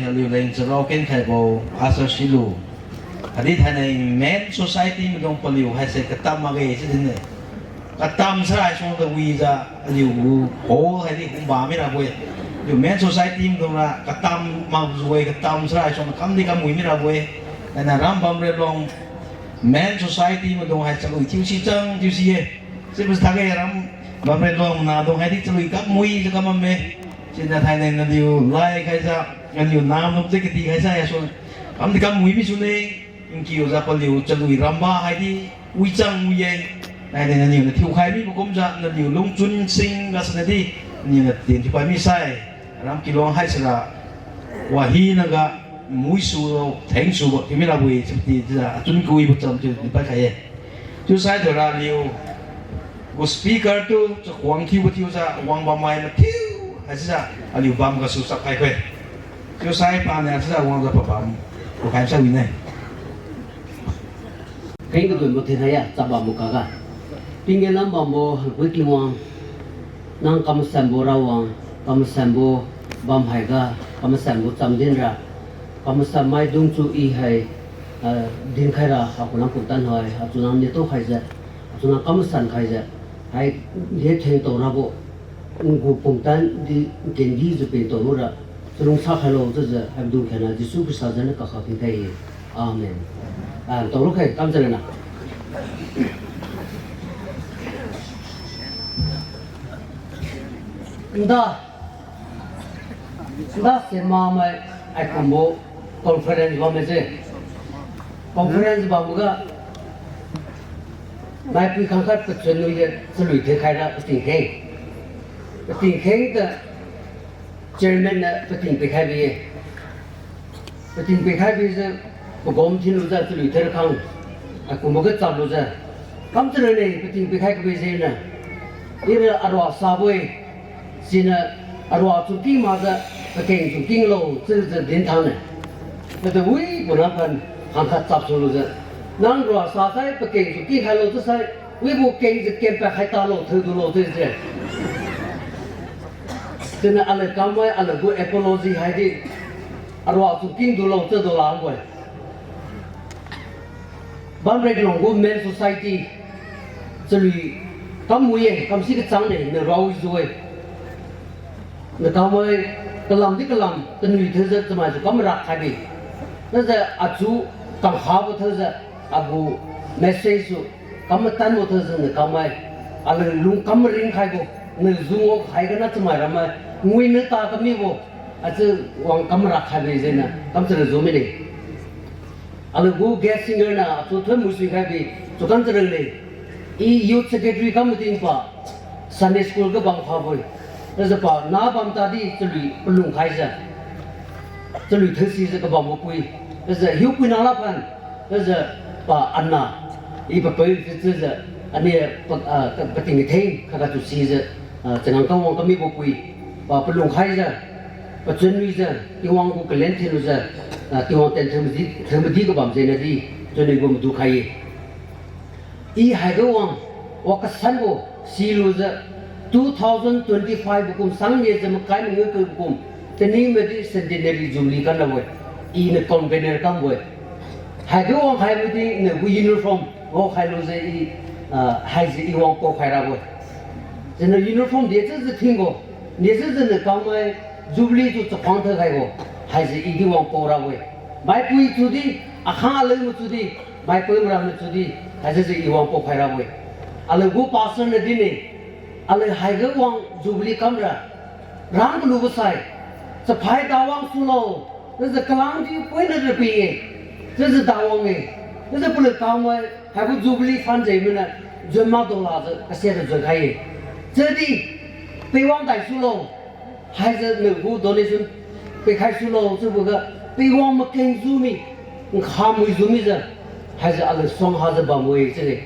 Aliu leng charao kenkhaibo, Pastor Silu. Khatdi thainai Men Society maidung paliu haise katam makge chiu dinne. Katam sarai suang kawijiu aliu gu hall haidi kumba mirabo-e. Aliu Men Society maidung ra katam makjiu-e, katam sarai suang kamdi kamui mirabo-e. Thainai Rambam Reluang Men Society maidung hai chalui thiu sichang thiu si-e. Sibo thakge Rambam Reluang maidung haidi chalui kamui jiu kambamme. Siniu thainai naliu lai khaijiu, naliu namlum ti kati khaisa ya su. Kamdi kamui mi sune, nkiujiu paliu chalui ramba haidi wichang wi-e. Thainai naliu na thiukhai mibo kumjiu naliu lungchun sing gasuniu di, naliu na tien thiukhai misai. Ram kiluang haisira wahina ga muisulo, thengsubo thiu mirabo-e chiu ti chiujiu achun kawibo cham chiu di paikhai-e. Chiusai thiura aliu gu speaker tu chakhuang thiubo thiujiu wangbam mai mathiu haisijiu aliu bam gasu chapkhai khe. Chiusai paniu chiujiu wangjiu pabam kukhai sai wine. Keng kadunbo thinhai ya, chapbambo kaga. Tinggen lambambo Hapui Tingwang, nang kamasanbo Rawang, kamasanbo bam haiga, kamasanbo chamdinra, kamasan maidung chu i hai, ah, dinkhaira, akhunang kumtan hai, achu nang neto khaijiu, achu nang kamasan khaijiu, hai, hetheng tao rabo, ngu pumtan di, nkendi jiu pen tao lura, chalungsa khailo chiujiu, haibodung khaina Jesu Khrista jengniu kakha tingkhai-e. Amen. Ah, tao lukhai, kamcharana. Nda, nda se mamai, ai kumbo conference bamme je. Conference bamga, maipui khangkhat pachun nuiye chalui thekhaira patingkheng. Patingkheng ta chairman niu pating pikhai bi-e. Pating pikhai bijiu, pagom thinlujiu chalui thera khang, akumbo ga chaplujiu, kamcharane pating pikhai kabi jengniu, ira arua sabo-e, siniu arua chunking makjiu, pakeng chungkinglo chiujiu dinthangne. Khatdi wi puna phan khangkhat chapsulujiu, nang rua sa sai pakeng chungking khailo chiusai, wibo kengjiu kempa khai talo, thoudulo chiujiu. Siniu aliu kamai aliu gu apology haidi, arua chungking dulo chiudu langbo-e. Bamrek lunggu Men Society, chalui kamwi-e, kamsi kachangne, niu raojiu-e. Niu kamai, kalam di kalam, tanui thiujiu chamaijiu kamrak khaibi. Najiu achu kangkhabo thiujiu, agu message su, kam matanbo thiujiu niu kamai, aliu lungkam ringkhaibo, niu jungwang khai gana chamai ramai, ngui niu ta kamibo, achu wang kamrak khaibi jengniu, kamchara ju mine. Aliu gu guest singer niu achu thon musui khaibi, chu kamchara le. I youth secretary kam mading pa, Sunday school ga bam khabo-e. Chiujiu pa na bam tadi chalui palung khaijiu, chalui thiusijiu kabambo pui. Chiujiu hiupuina laphan, chiujiu pa ana, i papui chiujiu, ani pa, ah, pating katheng khaga tu sijiu, ah, changam kawang kamibo pui, pa palung khaijiu, pachun wijiu, Tingwang gu kalen thinlujiu, ah, Tingwang ten themadi, themadi kabam jengniu di, chunwibo madu khai-e. I haiga wang, wa kasanbo, silujiu, two thousand twenty-five bo kum sangniajiu makai mangiu kakum, tani madi centenary jubilee kamrabo-e, iniu convener kambo-e. Haiga wang khai madi niu gu uniform, wang khailujiu i, ah, haisi i wang pao khai rabo-e. Jiniu uniform di chiujiu thingbo, niu chiujiu niu kamai jubilee tu chakhuang thao khaibo, haisi i di wang pao rabo-e. Maipui chiudi, akhang aliu machudi, maipui mara machudi, Haichiujiu i wang paokhai rabo-e. Aliu gu pastor na din-e, aliu haiga wang jubilee kamra, rang kalubo sai, chaphai dawang sulo, chiujiu kalang di poina ra pi-e, chiujiu dawang-e, chiujiu paliu kamai haibo jubilee fund jeng maniu, juan ma dao lakjiu kasia ra juan khai-e. Chiudi, peiwang dai sulo, haijiu nagu donation peikhai sulo chiuboga, peiwang makeng ju mi, nkha mui ju mijiu, haijiu aliu suang hajiu bambo-e chiu-e.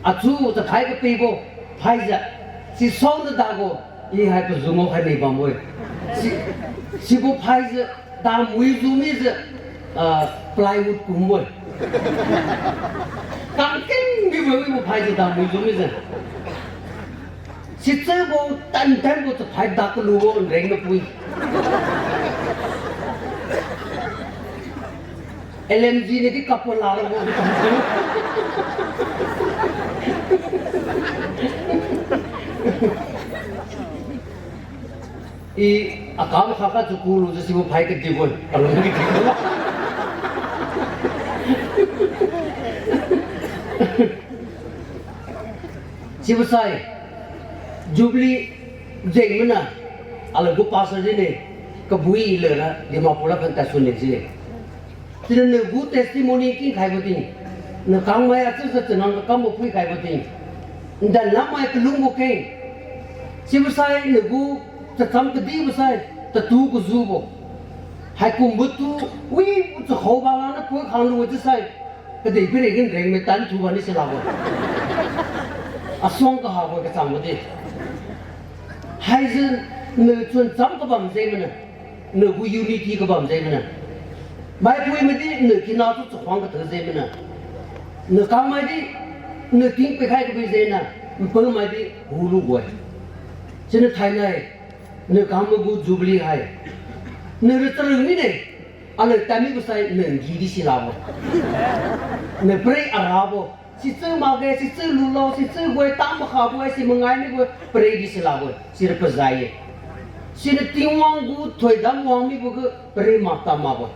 Achiu chaphai kapeibo phaijiu, si saoniu dabo, i hai paju ngao khai ni bambo-e. Si, sibo phaijiu, damui ju mijiu, ah, plywood kumbo-e. Kangkeng mibo wibo phaijiu damui ju mijiu. Sichiubo tan tanbo chaphai dak kalubo nreng mapui. L M G niudi kapola rabo. I akam khakha chu kulujiu sibo phai kadibo-e. Kalung kadibo. Sibo sai, Jubilee jeng maniu, aliu gu pastor din-e, kabui lera Dimapur la phan tadsun ne ji-e. Siniu nagu testimony kingkhaibo din, nakangmai achiujiu chanang kakambo phuikhaibo din, ndan lamai kalungbo keng. Sibo sai nagu chacham kadibo sai, tatu kajubo. Haikumbo tu, wi, chakhao bala niu pui khanglu chiusai, kadihpiri ginreng me tan thuwa ni silabo. Asuang kahabo kachangbo di. Haijiu, nchun cham kabam jeng maniu, nagu unity kabam jeng maniu. Maipui maidi, nakina tu chakhuang katha jeng maniu. Nakangmai di, nating pikhai kabi jeng maniu, npamaidi, hulubo-e. Siniu thainai, nakangmai gu Jubilee hai, nara charu mine, aliu tadmibo sai nanggi di silabo. Napri arabo, sichiu makge, sichiu lulo, sichiu gu-e, tam makhabo-e, si mangai mibo-e, pri di silabo-e, sira pazai-e. Siniu Tingwang gu thoidam wang mibo gu pri mak tam makbo.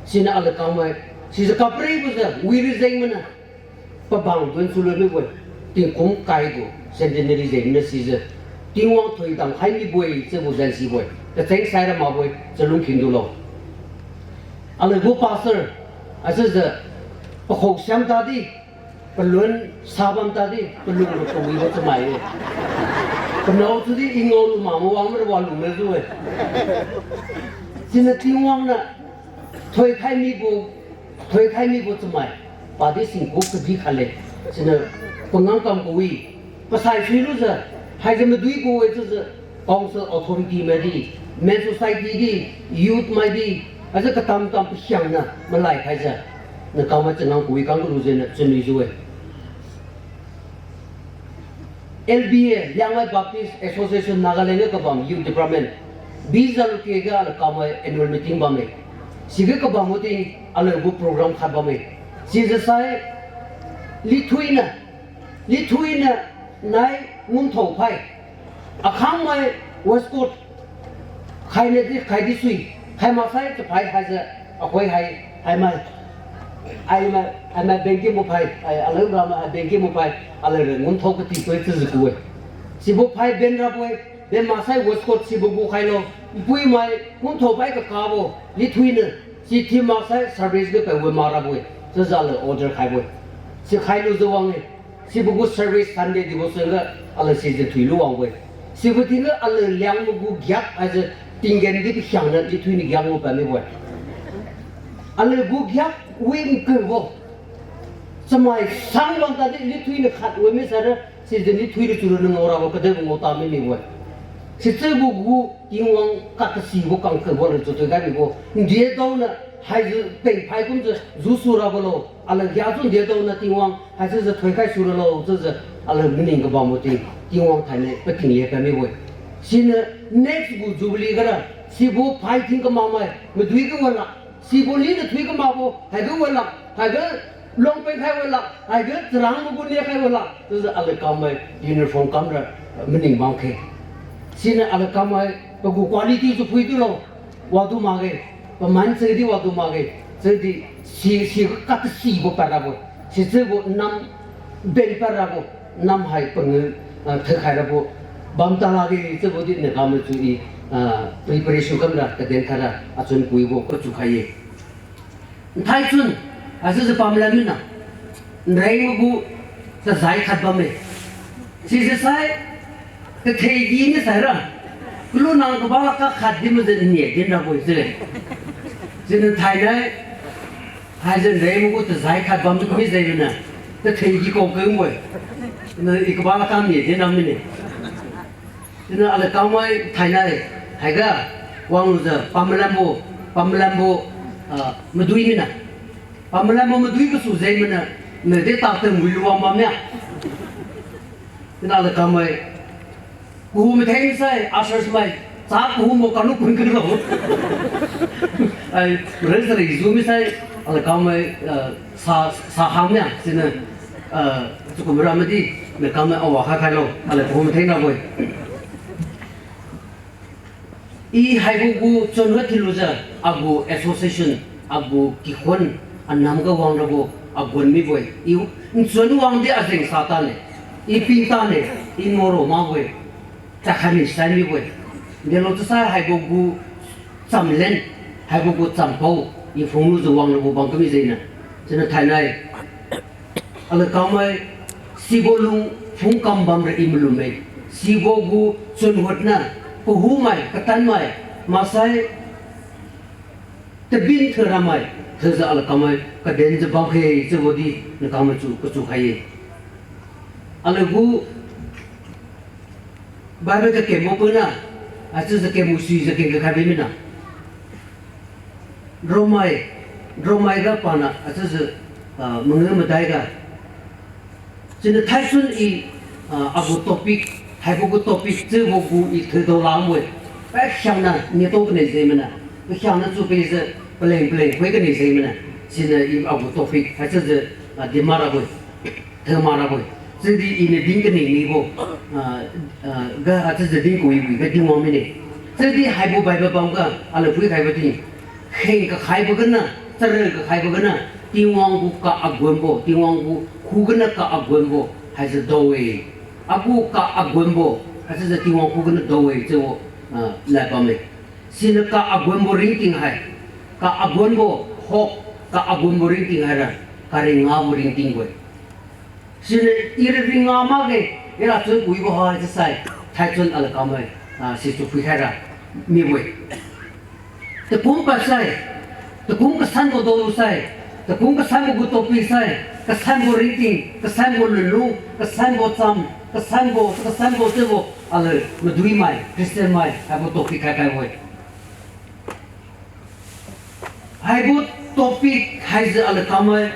Siniu aliu kangmai, sijiu kapribo jiu, wira jeng maniu. Pabang dun sulu mibo-e, tingkum kai gu centenary jeng maniu sijiu, Tingwang thoidam khai mibo-e chiubo jan sibo-e, kacheng saira makbo-e, chalung khin dulo. Aliu gu pastor, achiujiu, pakhao siam tadi, palun sabam tadi, palung gu kawibo chamai-e. Panao tudi i ngao lu mak mawang mara wa lungna jiu-e. Siniu Tingwang niu, thoikhai mibo, thoikhai mibo chamai, padi singku kadi khatle, siniu pangang kam kawi, pasai suilujiu, haijiu madui kawi chiujiu, council authority maidi, men society di, youth maidi, haijiu katam tam pakhiangna malai khaijiu, nakangmai chanang kawi kang kalu jengniu chunwi jiu-e. L B A, Liangmai Baptist Association Nagaland ga kabam Youth Department, bijalu kega aliu kamai annual meeting bamme. Siga kabam wudi aliu gu program khat bamme. Sijiu sai, Lithui niu, Lithui niu nai Ngumthao phai, akhangmai waistcoat khaina di khai di sui, khai maksai chaphai haijiu, akhoi hai, haimai, haimai, haimai bengki muphai, hai aliu ramai hai bengki muphai, aliura Ngumthao kati koi chiujiu ku-e. Sibo phai ben rabo-e, ben maksai waistcoat sibo gu khailo, npuimai Ngumthao phai kakabo, Lithui niu, si thin maksai service ga paiwe mak rabo-e, chiujiu aliu order khaibo-e. Si khailujiu wang-e, sibo gu service Sunday devotion ga aliu sijiu thuilu wangbo-e. Sibo tingga aliu Liangmai gu giak haijiu tinggen di pakhiangna Lithui niu giak ngao pad mibo-e. Aliu gu giak wi nkubo. Chamai sang bam tadi Lithui niu khat wi mi saira, sijiu Lithui niu chura niu ngao rabo kadebo ngao ta mi mibo-e. Sichiubo gu Tingwang kakasibo kangkabo aliu chuthui gai mibo. Ndie daoniu haijiu pengphai kumjiu jusu rabo lo. Aliu giak chu ndie daoniu Tingwang haichiujiu thoikhai su ralo chiujiu aliu maning kabambo ting Tingwang thainai pating lepad mibo-e. Siniu next gu Jubilee gara, sibo phai ting kamakmai, madui ga walak, sibo liniu thui kamakbo, haiga walak, haiga longpeng khai walak, haiga charang magu ne khai walak chiujiu aliu kamai uniform kamra maning bamkhe. Siniu aliu kamai pagu quality su phui dulo, wadu makge, paman chidi wadu makge, chidi si, si katasibo parabo, sichiubo nam Benpad rabo, namhai pangui, ah, thaikhai rabo, bam talakge chiubo di niu kamai chu i, ah, preparation kamra kaden khaira achun kuibo kachukhai-e. Nthaichun, achiujiu pamlan mina, nreng magu tazai khat bamme. Sise sai, kathegi ni saira, kalu nang kabala ka khat di majiu nia din rabo-e chiule. Siniu thainai, haijiu nreng magu tazai khat bam mi jeng mina, kathegi kau kengbo-e. Siniu i kabala ka nia din ra mine. Siniu alakangmai thainai, haiga, wanglujiu pamlanbo, pamlanbo, ah, madui mina. Pamlanbo madui kasu jeng mina, nade tatu mui luwang bam mia. Siniu alakangmai, kahu matheng sai, ushers mai, cha kahubo kanu pun kalo. Ai, restaurant jiu misai, alakangmai, ah, sa, sa hangmia, siniu, ah, chakum ramadi, niu kamai awa kha khailo, alakahu matheng rabo-e. I haibo gu chunhut thiulujiu, agu association, agu kikhun, anam ga wang rabo, agun mibo-e. I nchun wangdi ajeng sa tane, i ping tane, i ngoro makbo-e. Chakhani sai mibo-e. Delo chiusai haibo gu chamlen, haibo gu champao, i phunglujiu wang rabo bang kami jengniu. Siniu thainai, alakangmai, sibo lung phungkam bamra i malumme. Sibo gu chunhut niu, kahumai, katanmai, maksai, tabin theu ramai, theujiu alakangmai, kadenjiu bamkhe chiubo di, nakangmai chu kachukhai-e. Aliu gu Bible kakembo puna, achiujiu kembo suijiu keng kakhai bi mina. Romai, Romai ga pana, achiujiu, ah, mangiu madai ga. Siniu thaisun i, ah, agu topic, haibo gu topic chiubo gu i thoidao lambo-e. Pakhiangna niu tao kane jeng mina. Pakhiangna chu peijiu paleng paleng khoi kane jeng mina. Siniu i agu topic haichiujiu, ah, din mak rabo-e. Theu mak rabo-e. Chiudi iniu din kani nibo, ah, ah, ga achiujiu din kawiwi ga dinwang mine. Chiudi haibo Bible bam ga aliu phuikhaibo di, kheng kakhaibo gana, chareu kakhaibo gana, Tingwang gu ka agunbo, Tingwang gu khuganiu ka agunbo, haijiu dao-e. Agu ka agunbo, haichiujiu Tingwang khuganiu dao-e chiubo, ah, lad bamme. Siniu ka agunbo ringting hai, ka agunbo hope, ka agunbo ringting haira, karingabo ringtingbo-e. Siniu ira ringa makge, ira chun kuibo hai chiusai, thaichun alakangmai, ah, situ phuikhaira mibo-e. Takum kasai, takum kasanbo daolusai, takum kasanbo gu topic sai, kasanbo ringting, kasanbo lunlung, kasanbo cham, kasanbo, kasanbo chiubo, aliu maduimai, Christian mai, haibo topic khai khaibo-e. Haibo topic haijiu alakangmai,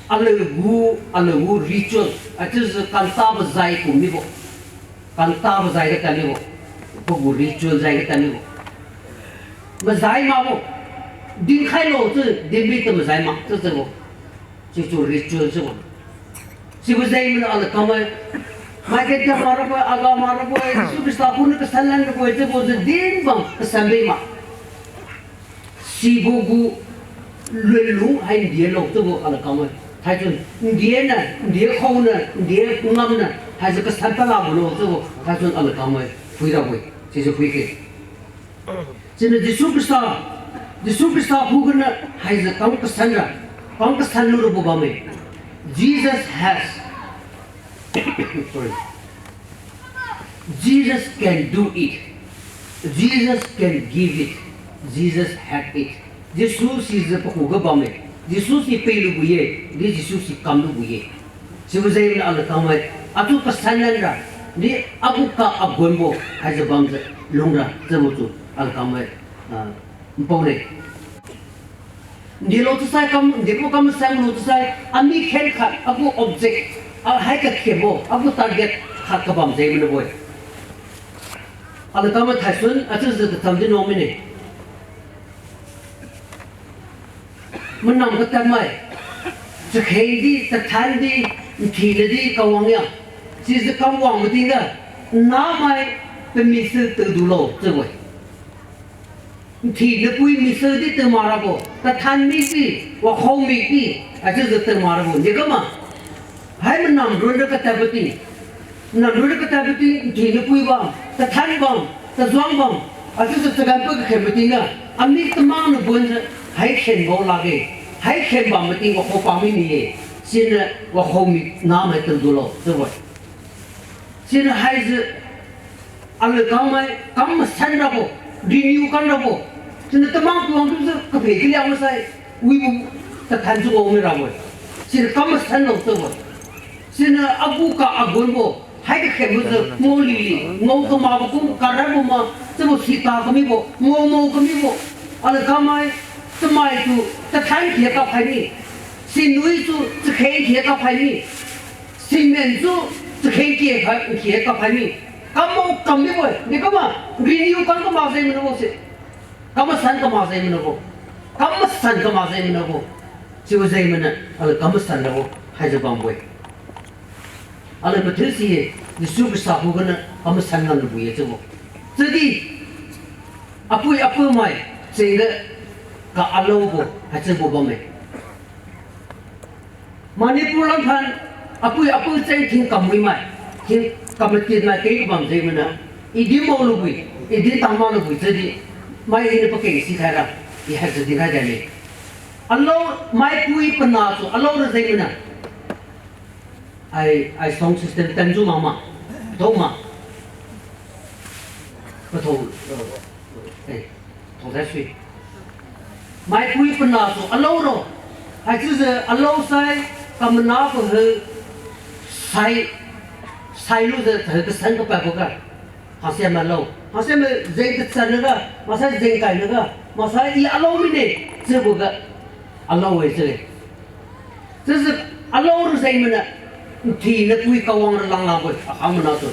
aliu gu, aliu gu ritual, achiujiu kantabo jai kum mibo, kantabo jai ga tad mibo, pagu ritual jai ga tad mibo. Majai makbo, dinkhailo chiu dinbi tu majai mak chiu chiubo. Situ ritual chiubo. Sibo jeng mina alakangmai, mai kenthiu mak rabo-e, aga mak rabo-e, Jesu Khrista khuniu kasanlan rabo-e chiubo jiu dinbam kasan bi ma. Sibo gu lunlung hai ndia lo chiubo alakangmai. Thaichun ndia niu, ndia khao niu, ndia ngamniu, haijiu kasan palabo lo chiubo, thaichun alakangmai phuirabo-e, sijiu phuikhe. Siniu Jesu Khrista, Jesu Khrista khuganiu haijiu kam kasanra, kam kasan lurabo bamme. Jesus has, sorry. Jesus can do it. Jesus can give it. Jesus had it. Jesu sijiu pakhuga bamme. Jesu si pelubo ye, di Jesu si kamlubo ye. Sibo jengniu alakangmai, atu kasanlan ra, di agu ka agunbo, haijiu bamjiu lungra chiubo tu alakangmai, ah, npao le. Ndilo chiusai kam, ndibo kam masanlo chiusai, ami khen khat, agu object, ah, hai kakhenbo, agu target khat kabam jeng mina bo-e. Alakangmai thaisun, achiujiu tacham di nuang mine. Manam katadmai, chakheng di, tathan di, nthina di kawang ya. Sijiu kawang matingga, namai pamisi taodulo chiubo-e. Nthina pui misi di taomak rabo, tathan midi, wakhao midi, achiujiu taomak rabo, ni kama. Hai manam run ra katadbo ting, manam run ra katadbo ting, nthina pui bam, tathan bam, tazuang bam, achiujiu chagan pui kakhen mating ga, ami tamang na bonjiu, hai khenbo lakge, hai khen bam mating wakho pa mi ni-e, siniu wakho mi namai taddulo chiubo. Siniu haijiu, aliu kamai kam masan rabo, renew kam rabo. Siniu tamang tuang chiujiu kaphe kaliang masai, wibo tathan jiu ngao mi rabo-e. Siniu kam masan lo chiubo. Siniu agu ka agunbo, hai kakhenbo jiu ngao lili, ngao kamakbo kum karanbo ma, chiubo sita kamibo, ngao mao kamibo. Aliu kamai, chamai tu tathan khe kaphai mi, sinui tu chakheng khe kaphai mi, cement tu chakheng khe khai, khe kaphai mi. Kambo kam mibo-e, di kama, renew kam kamak jeng manabo se. Kam masan kamak jeng manabo. Kam masan kamak jeng manabo. Chiubo jeng mana, aliu kam masan rabo, haijiu bambo-e. Aliu mathiu si-e, Jesu Khrista khuganiu kam masan ngam lubo-e chiubo. Chiudi, apui apiumai, jengga, ka alobo, haichiubo bamme. Manipur lam than, apui apiu cheng thingkam wimai, thingkam matinmai keng kabam jeng mana, i din mao lubo-e, i din tang mak lubo-e chiudi, mai iniu pakeng si khaira, i haichiu dinkhai dane. Alao, maipui panah tu alao ra jeng mana. Ai, ai sound system tanjiu mama. Pathao ma. Pathao, eh, eh, thao sai sui. Maipui panah tu alao ro. Haichiujiu alao sai, kamana pahe, sai, sailujiu tahe kasan kapadbo ga. Hangsia malao. Hangsia ma jeng kachan naga, maksai jeng kai naga, maksai i alao mine, chiubo ga alao-e chiu-e. Chiujiu alao ra jeng mana, nthina pui kawang ra langlangbo-e, akhang mana tu.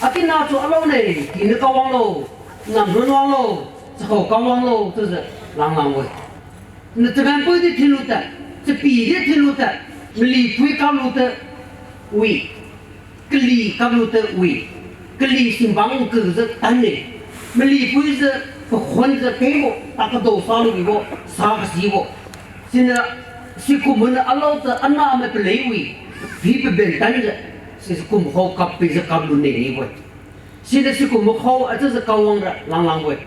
Akina tu alao ne, nthina kawang lo, namrun wang lo, chakhao kawang lo, chiujiu langlangbo-e. Na chagan pui di thinlu tad, chapi di thinlu tad, mali pui kamlu tad, wi. Kali kamlu tad wi, kali singbang nkujiu tan-e. Mali puijiu, pakhonjiu kengbo, takadao salu wibo, sa kasibo. Siniu, sikum mana alao tad anahmai palei wi, pi paben tanjiu, sikum khao kap pijiu kaplu ne nibo-e. Siniu sikum khao achiujiu kawang ra langlangbo-e.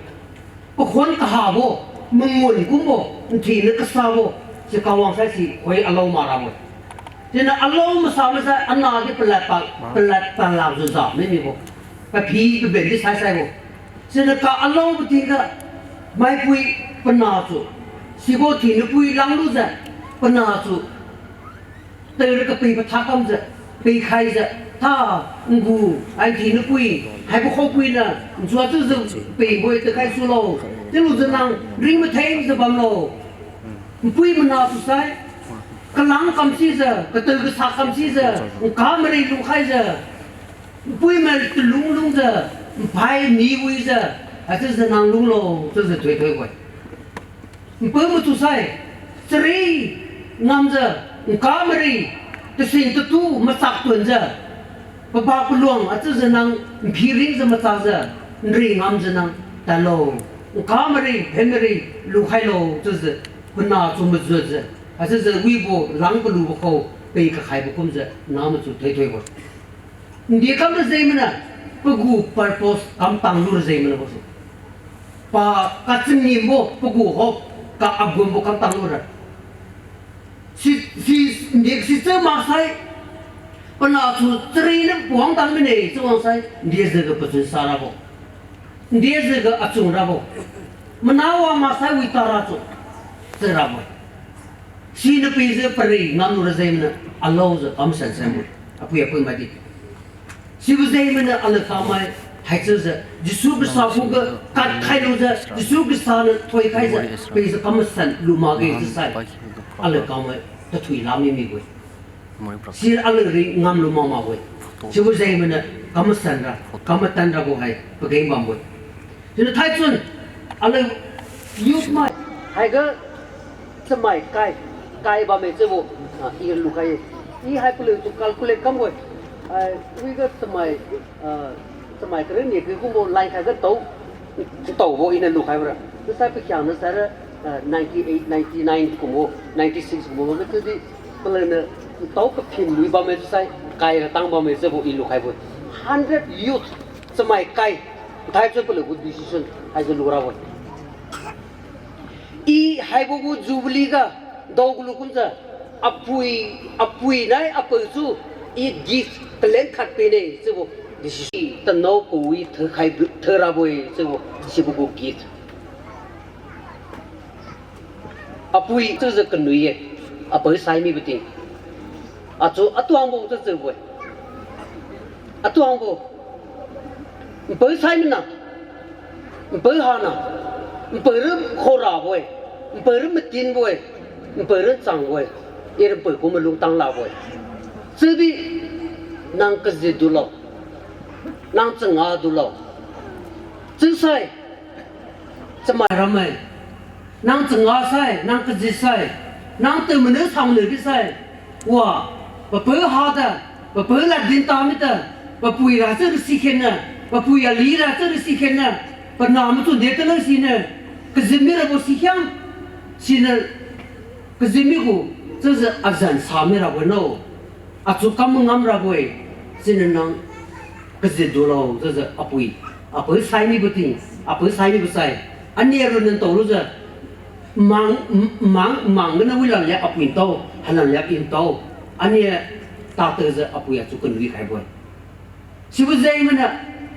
Pakhon kahabo, mangun kumbo, nthina kasabo, si kawang sai si khoi alao mak rabo-e. Siniu alao masa masai anah di palad pa, palad palakjiu ja mi mibo. Paphi paben di sai saibo. Siniu ka alao pating ga, maipui panah tu, sibo thinapui langlujiu, panah tu, taira kapei patha kamjiu, peikhaijiu, tha, ngu, ai thinapui, haibo khaopui niu, nchua chiujiu, peibo-e takhai sulo, chiulujiu nang ring mathengjiu bamlo. Npui mana tu sai, kalang kamsijiu, katui kasa kamsijiu, nka mari lungkhaijiu, npui mai talung lungjiu, nphai mi wijiu, haichiujiu nang lunglo, chiujiu thoithoi-e. Npui matu sai, chari ngamjiu, nka mari, tasing tatu machak tunjiu, paba paluang achiujiu nang nphi ringjiu machakjiu, nri ngamjiu nang tadlo, nka mari, phen mari, lukhailo, chiujiu, panah tu majutjiu, haichiujiu wibo lang kalubo khao, pei kakhaibo kumjiu, nang matu thoithoi-e. Nde kamra jeng mana, pagu purpose kamtang lura jeng manabo se. Pa kachangimbo, pagu hope, ka agunbo kamtang lura. Si, si, nde sichiu maksai, panah tu chari niu puang tang mine chiu wangsai, ndejiu ga pachun sa rabo. Ndejiu ga achun rabo. Mana wang maksai wi tara tu, chiu rabo. Siniu pijiu pari ngamlura jeng mana, alaojiu kamsan sanbo-e. Apui apui maidi. Sibo jeng mana aliu kamai, haichiujiu, Jesu Khrista khuga, kadkhailujiu, Jesu Khrista niu thoikhaijiu, pijiu kamsan lu makge chiusai, aliu kamai, tathui lami mibo-e. Si aliu ri ngamlu mak makbo-e. Sibo jeng mana, kamsan ra, kamatan rabo hai, pageng bambo-e. Siniu thaichun, aliu youth mai, haiga chamai kai, kai bamme chiubo, ah, i lukhai-e. I hai paliutu calculate kambo-e. Ai, wiga chamai, ah, chamai karen ni kikumbo line khaiga tao, taobo iniu lukhaibo ra. Chiusai pakhiangna saira, ah, ninety eight, ninety nine kumbo, ninety six kumbo, chiudi paliuniu Ntao kaphin lui bamme chiusai, kai ratang bamme chiubo i lukhaibo-e. Hundred youth chamai kai, nthai chiu paliugu decision haijiu lurabo-e. I haibo gu jubilee ga daolu kumjiu, apui, apui nai apui chiu i gift talent khat pine chiubo decision. Tanao kawi theukhai, theurabo-e chiubo, sibo gu gift. Apui chiujiu kanui-e, apui sai mibo ting. Achiu atuangbo chiu chiubo-e. Atuangbo. Npui sai mina. Npui hana. Npui ra khorabo-e. Npui ra matinbo-e. Npui ra changbo-e. Ira npui kum malung tang labo-e. Chiudi nang kaji dulo. Nang changa dulo. Chiusai. Chamai ramme. Nang changa sai, nang kaji sai, nang tu maniu sang maniu di sai. Wa, papui hada, papui lad din ta mita, papui ra chiu risi khenna, papui ali ra chiu risi khenna, panah machun de tana sine, kaji mirabo sikhiang, sine, kaji migu, chiujiu azan sa mirabo no. Achiu kam ngam rabo-e, siniu nang kaji dulo, chiujiu apui, apui sai mibo ting, apui sai mibo sai, aniu run ntao lujiu, mang, mang, mang gana wilan lia apui ntao, halan lia i ntao, aniu tatujiu apui achiu kanui khaibo-e. Sibo jeng maniu,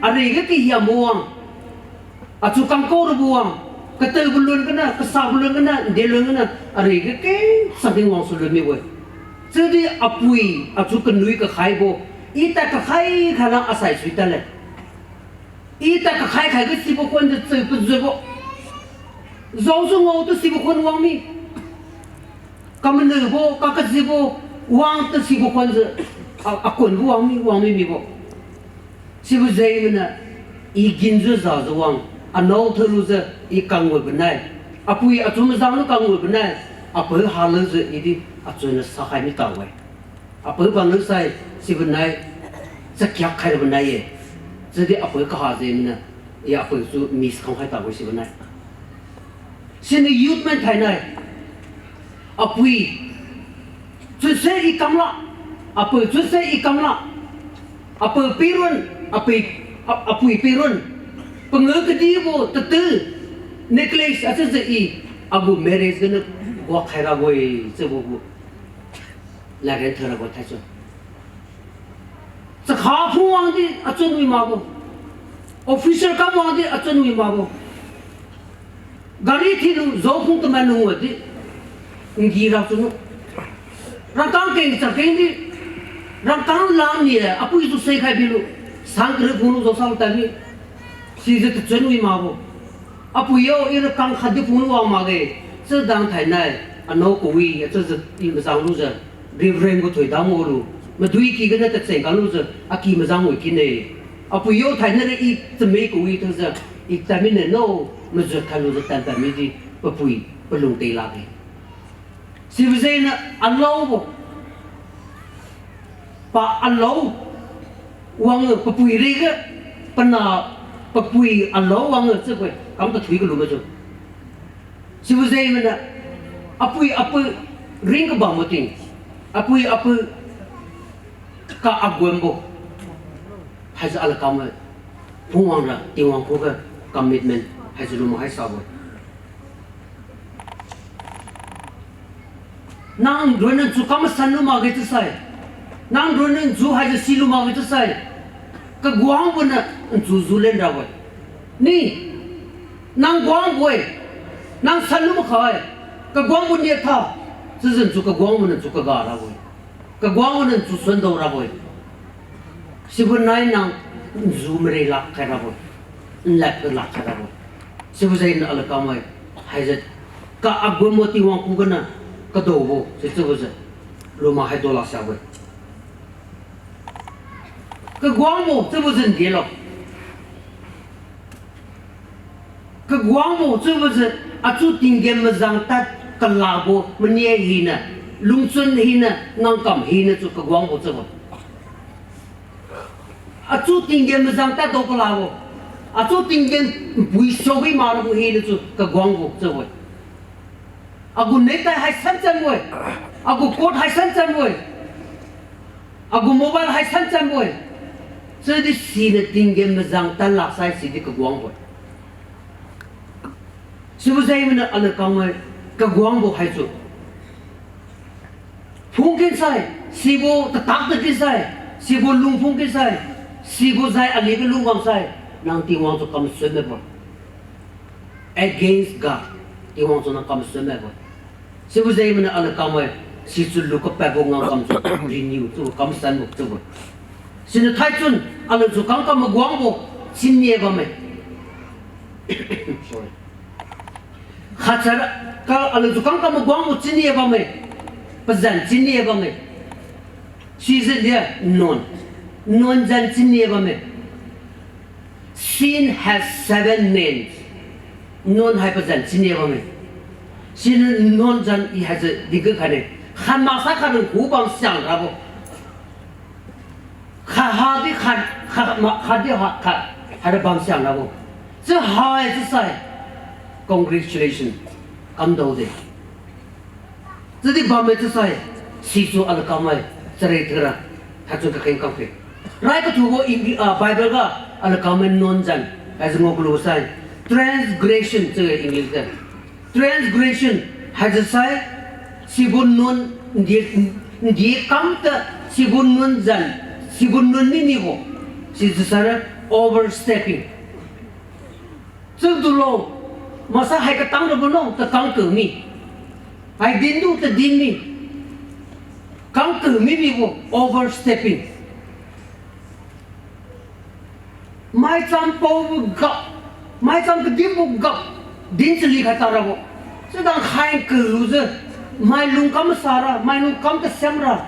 ariga kahiambo wang, achiu kangkao rabo wang, katawbo lun gana, kasabo lun gana, nde lun gana, ariga keng changkeng wangsu lun mibo-e. Chiudi apui, achiu kanui kakhaibo, i tad kakhai khaina asai sui tadle. I tad kakhai khaiga sibo khuan jiu cheu pajiubo. Jaosu ngaotu sibo khuan wang mi. Kamaniubo, kakajibo, wangtu sibo khuanjiu, a, akunbo wang mi, wang mi mibo. Sibo jeng maniu, i ginjiu jajiu wang, anao thaolujiu, i kangwebo nai. Apui achiu mazang lu kangwebo nai, apui halujiu idi, achun sakhai mi tao-e. Apui paniu sai, sibo nai, chakiak khairabo nai-e. Chiudi apui kaha jeng maniu, i apui su miss khang khai tabo sibo nai. Siniu youth man thainai. Apui chuse i kamla. Apui chuse i kamla. Apui piron, apui, a-, apui piron. Pangu kadibo tatu. Necklace achiujiu i. Agu marriage ganiu guak khairabo-e chiubo gu. Ladkeng thairabo thaisu. Chakha phungwangdi achun wi makbo. Officer kamwangdi achun wi makbo. Gari thilu jaophung taman lungwadi. Ngi ra chunu. Rangkang keng chakengdi. Rangkang lam ni-e apui tu seikhai bilu. Sang kariu phunglu jaosang tadmi. Sijiu tachun wi makbo. Apui yo ira kang khatdi phunglu wang makge. Chidang thainai. Anao kawi, achiujiu i mazang lujiu. Reverend gu thoidam ngaolu, madui ky gana tacheng kalujiu, aki mazang wi kine. Apui yo thainai ra i chamai kawi thiujiu, i tadmine no, majut khailujiu tan tadmidi, papui, palung tei lakge. Sibo jengniu alaobo. Pa alao wang papui riga, pana papui alao wang chiubo-e, kam tathui kalu majiu. Sibo jeng maniu, apui apiu ring kabambo ting, apui apiu ka aguanbo, haijiu alakame, phungwang ra Tingwang khuga commitment haijiu luma hai sabo-e. Nang ronna chu kam masan lu makge chiusai. Nang ronna chu haijiu silu makge chiusai. Kaguangbo niu nchu ju len rabo-e. Ni, nang guangbo-e. Nang sanlu makha-e. Kaguangbo niu tha. Chiujiu nchu kaguangbo niu nchu kaga rabo-e. Kaguangbo niu nchu suan dao rabo-e. Sibo nai nang nju mari lak khai rabo-e. Nlak lak khai rabo-e. Sibo jengniu alakame. Haijiu ka aguanbo Tingwang khuganiu kadaobo sichiubo jiu luma hai dola siabo-e. Kaguangbo chiubo jiu ndelo. Kaguangbo chiubo jiu achu tinggen mazang tad kalabo mania hina, lungchun hina, ngangkam hina chiu kaguangbo chiubo. Achu tinggen mazang tad dao kalabo. Achu tinggen npui saowi marabo hina chiu kaguangbo chiubo-e. Agu netai hai san chanbo-e. Agu coat hai san chanbo-e. Agu mobile hai san chanbo-e. Chiudi siniu tinggen mazang tan lak sai sidi kaguangbo-e. Sibo jengniu aliu kangmai kaguangbo haisu phungkin sai, sibo tatak takin sai, sibo lungphungkin sai, sibo jai aliu kalung bam sai, nang Tingwang tu kamsun maibo. Against God, Tingwang tu nang kamsun maibo. Sibo jengniu aliu kangmai sichiu lu kapadbo ngam kamsu renew chiubo kamsanbo chiubo. Siniu thaichun aliu su kangkam maguangbo chinie bamme. Sorry. Khat sara ka aliu su kangkam maguangbo chinie bamme. Pazan chinie bamme. Sijiu lia nuan. Nuan zan chinie bamme. Sin has seven names. Nuan hai pazan chinie bamme. Siniu nuan zan i haijiu digu khaine. Khat maksa khat rungku bam siang rabo. Khat hadi khat, khat ma, khat di ha, khat, haira bam siang rabo. Chiu hai chiusai, congratulation, kamdaode. Chiudi bamme chiusai, sisu aliu kangmai, chari thiura, haichun kakheng kangphi. Rai kathubo Eng-, ah, Bible ga, aliu kangmai nuan zan, haijiu ngao kalu sai, transgression chiu English ga. Transgression haijiu sai, sibo nuan ndi, ndi kamta, sibo nuan zan, sibo nuan mimibo, sijiu sai overstepping. Chiudulo, maksa hai katang rabo no, kakang kami. Hai dindu tadin mi. Kang kami mibo, overstepping. Maicham paobo gap, maicham kadinbo gap, din chali khai tarabo. Chiudang khai kalujiu, mailung kam masara, mailung kam kasiamra,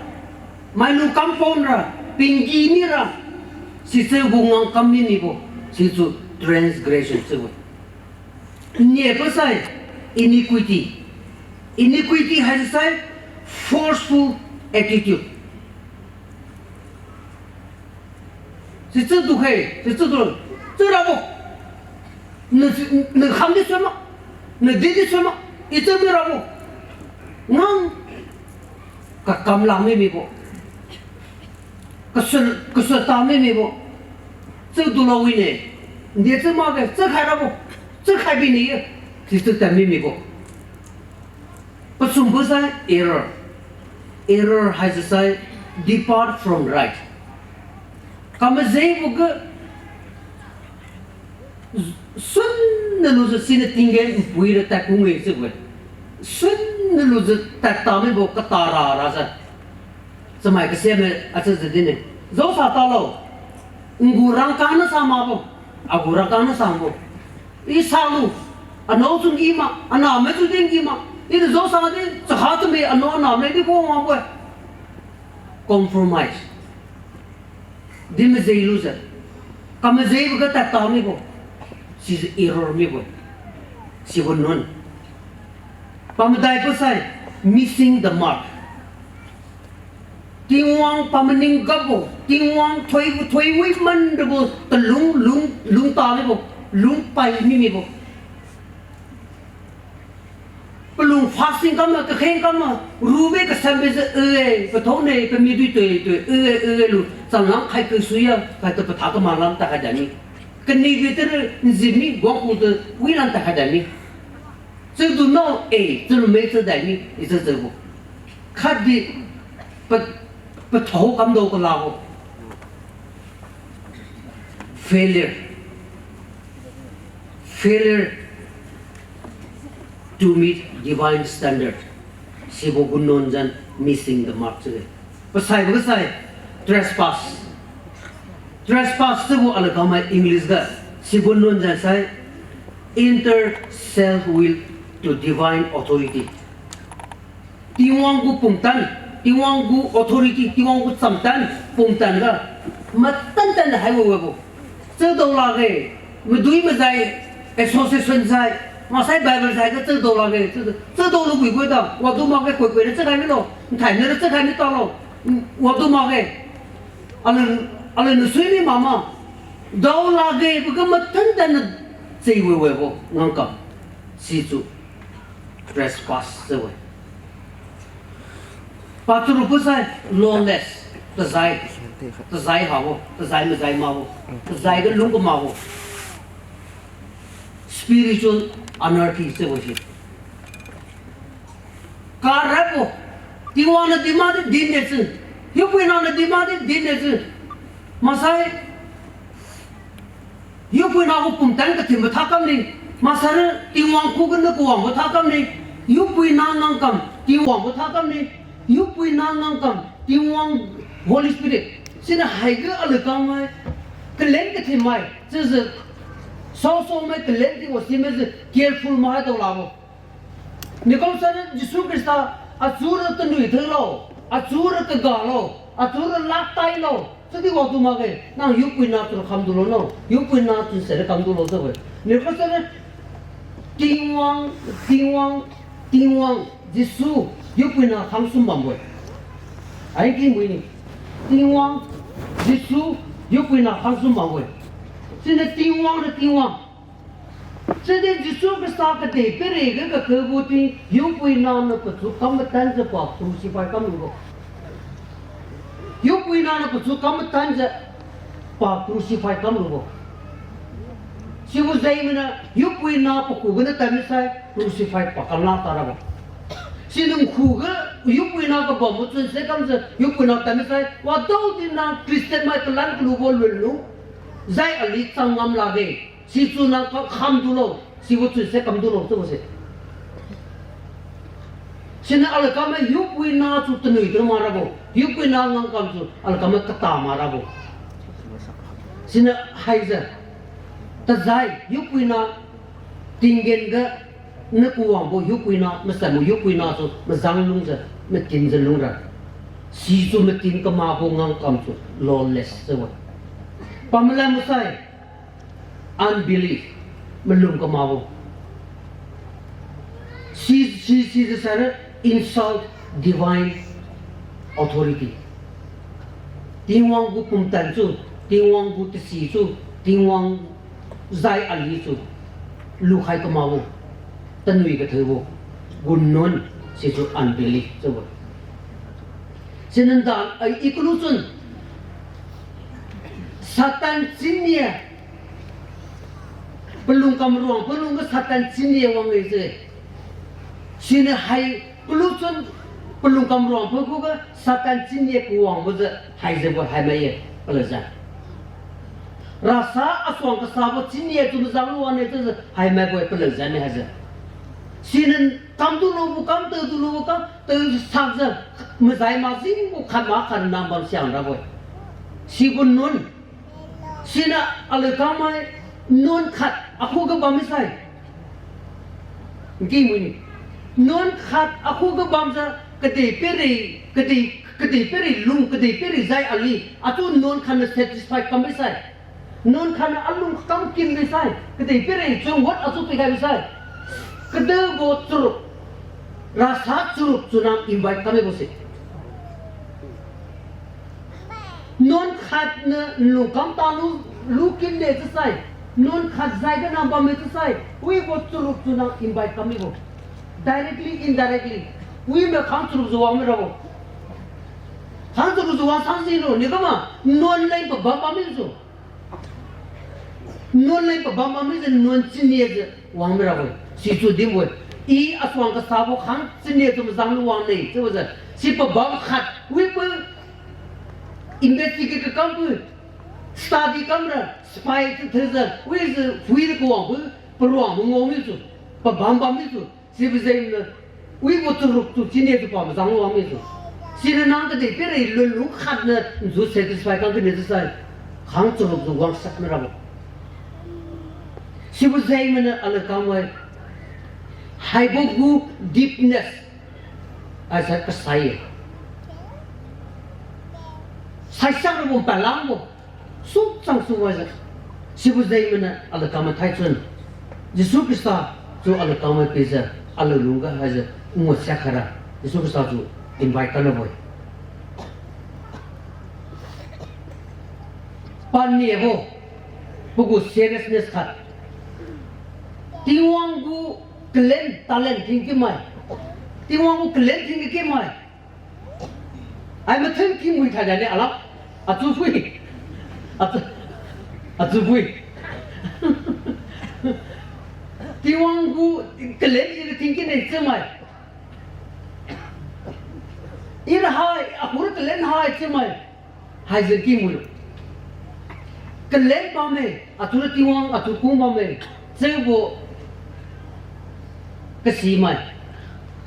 mailung kam paonra, pinggi mira, sichiu gu ngang kam mi mibo, sichiu transgression chiubo. Niebo sai, iniquity. Iniquity haisai, forceful attitude. Sichiu du khai, sichiu du, chiu rabo. Niu, niu kham di sui ma, niu di di sui ma, i chiu mi rabo. Ngang, kakam la mi mibo. Kasun, kasun ta mi mibo. Chiu dulo wine. Nde chiu makge, chiu khai rabo. Chiu khai bine ye. Sichiu ta mi mibo. Pasumbo sai error. Error haisi sai depart from right. Kamajengbo ga sun nalujiu siniu tinggen npuira tadkung-e chiubo-e. Sun nalujiu tad ta mibo katara rajiu. Chamai kasiamai achiujiu dinne. Jaosa talo. Ngu rangkang na sa makbo. Agu rangkang na sabo. I salu. Anao chu ngi ma, anamai chu din ngi ma. Iniu jaosa di, chakha chami anao anamai di ko makbo-e. Compromise. Di majeng lujiu. Kamajengbo ga tad ta mibo. Sijiu error mibo. Sibo nuan. Pamadaibo sai, missing the mark. Tingwang pamaning gapbo, Tingwang thoi, thoiwi man rabo, talung, lung, lung ta mibo, lung pai mi mibo. Palung fasting kamma, kakheng kamma, rube kasambe jiu, e, pathone, pamidui toi toi, e, e, lu, changlam khai kasuiya, katu patha kamanlam ta khai dani. Kanibi tiura, nzimi, guangkhu tu, wilam ta khai dani. Chiudu no, e, chiulu me chiu dani, i chiu chiubo. Khatdi, pa, pathao kamdao kalabo. Failure. Failure to meet divine standard. Sibo gu nuan zan missing the mark chiu-e. Pasaibo ga sai, trespass. Trespass chiubo aliu kangmai English ga, sibo nuan zan sai, inter self will to divine authority. Tingwang gu pumtan, Tingwang gu authority, Tingwang gu chamtan, pumtan ga, matantan hai wabo. Chiudao lakge, madui majai, association sai, maksai Bible sai ga chiudao lakge, chiu, chiudao lu guibo da, wadu makge koi koi ra chiukhai milo, nthai nira chiukhai mi talo, wadu makge, aliu, aliu niu sui mi mama, dao lakge, paga matantan na chiu wabo, ngang kam, situ, trespass chiu-e. Paturubo sai lawless. Tazai, tazai habo, tazai mazai makbo, tazai ga lung kamakbo. Spiritual anarchy chiubo si. Karabo, Tingwang niu din makdi din dejiu, hiupuina niu din makdi din dejiu. Maksai, hiupuina gu pumtan kathinbo thakam ni, maksai niu Tingwang khuganiu kawangbo thakam ni, hiupuina ngangkam Tingwang bo thakam ni, hiupuina ngangkam Tingwang Holy Spirit. Siniu haiga aliu kangmai, kalen kathinmai chiujiu, saosaomai kalen thiubo simaijiu careful mahai dao lakbo. Niu kamsai niu Jesu Khrista, achura tanui thiulo, achura kagalo, achura laktailo chiudi wangtu makge, nang hiupuina chun khamdulo no, hiupuina chun sere khamdulo chiubo-e. Niu kamsai niu Tingwang, Tingwang, Tingwang, Jesu, hiupuina khangsum bambo-e. Ai kingbuini, Tingwang, Jesu, hiupuina khangsum bambo-e. Siniu Tingwang ra Tingwang. Chiudi Jesu Khrista kadihpiri ga kakhaibo ti, hiupuina niu pachu kam matanjiu pa crucify kamlubo. Hiupuina niu pachu kam matanjiu pa crucify kamlubo. Sibo jengniu hiupuina pakhuganiu tadmi sai crucify pa kamla tarabo. Siniu khuga hiupuina kabambo chunse kamjiu hiupuina tadmi sai, wadaodi nang Christian mai kalan kalubo lunlu, zai ali chang ngam lakge. Sichiu nang ka khamdulo, sibo chunse kamdulo chiubo se. Siniu aliu kangmai hiupuina chu tanui thiu mak rabo, hiupuina ngangkam chu aliu kangmai kata mak rabo. Siniu haijiu, tazai hiupuina, tinggen ga niu kawangbo hiupuina, masanbo hiupuina chu mazang lungjiu, matinjiu lungra. Sichiu matin kamakbo ngangkam chu lawless chiubo. Pamalan masai, unbelief, malum kamakbo. Si, si, sijiu saira insult divine authority. Tingwang gu pumtan chu, Tingwang gu tasi chu, Tingwang zai ali chu lukhai kamakbo, tanui kathiubo gu nuan, sichiu unbelief chiubo. Siniu dan, ai, i kalu chun Satan chinnia, palung kamruang palung ga Satan chinnia wang-e se. Siniu hai kalu chun palung kamruang pa khuga Satan chinnia kawangbojiu haijiubo haimai-e, paliujiu. Rasa asuang kasabo chinnia tu mazang lu wan-e chiujiu haimaibo-e, paliujiu ni haijiu. Siniu kamtu lubo kam, tao tu lubo kam, tao sakjiu, mazai majingbo khat ma khat nam bam siang rabo-e. Sibo nuan, siniu aliu kangmai nuan khat akhuga bam misai, nki muni, nuan khat akhuga bamjiu, kadihpiri, kadih, kadihpiri lung, kadihpiri zai ali, atu nuan khatniu satisfy kam misai, nuan khatniu alung kam kin misai, kadihpiri chunwat atu pikhai misai, kadabo charuk, rasa charuk chunang invite kam mibo se. Nuan khatniu lungkam talu, lu kinne chiusai, nuan khat zai ga nang bamme chiusai, wibo charuk chunang invite kam mibo. Directly, indirectly, wimai khang charukjiu wang mirabo. Khang charukjiu wang sang jilo, niu kama, nuan leng pabam bam mijiu. Nuan leng pabam bam mijiu nuan chinniajiu wang mirabo-e. Sichiu dinbo-e. I asuang kasabo khang chinniajiu mazang lu wangne chiubojiu, si pabam khat wibo investigate kakambo, study kamra, spy thiujiu wijiu phuira kawangbo, paruangbo ngao mijiu, pabam bam mijiu. Sibo jengniu, wibo charuk tu chinniajiu pa mazang lu wang mijiu. Siniu nang kadihpiri lunlu khatniu nju satisfy kam kine chiusai, khang charukjiu wangsak mirabo. Sibo jengniu aliu kangmai, haibo gu deepness, aisa kasai-e. Saisang rabo palangbo, suchang suwaijiu. Sibo jengniu aliu kangmai thaichun, Jesu Khrista tu aliu kangmai pijiu, aliu lungga haijiu, ngusiak khaira, Jesu Khrista tu invite kam rabo-e. Paniabo, pagu seriousness khat. Tingwang gu kalen, talent thin kimai. Tingwang gu kalen thin kimai. Ai mathen tingmui khai dani ala. Achu phui. Achu, achu phui. Tingwang gu kalen ira tingkin ne chiumai. Ira hai, akura kalen hai chiumai. Haijiu tingmui. Kalen bamme, atura Tingwang, atu kung bamme. Chiubo kasimai.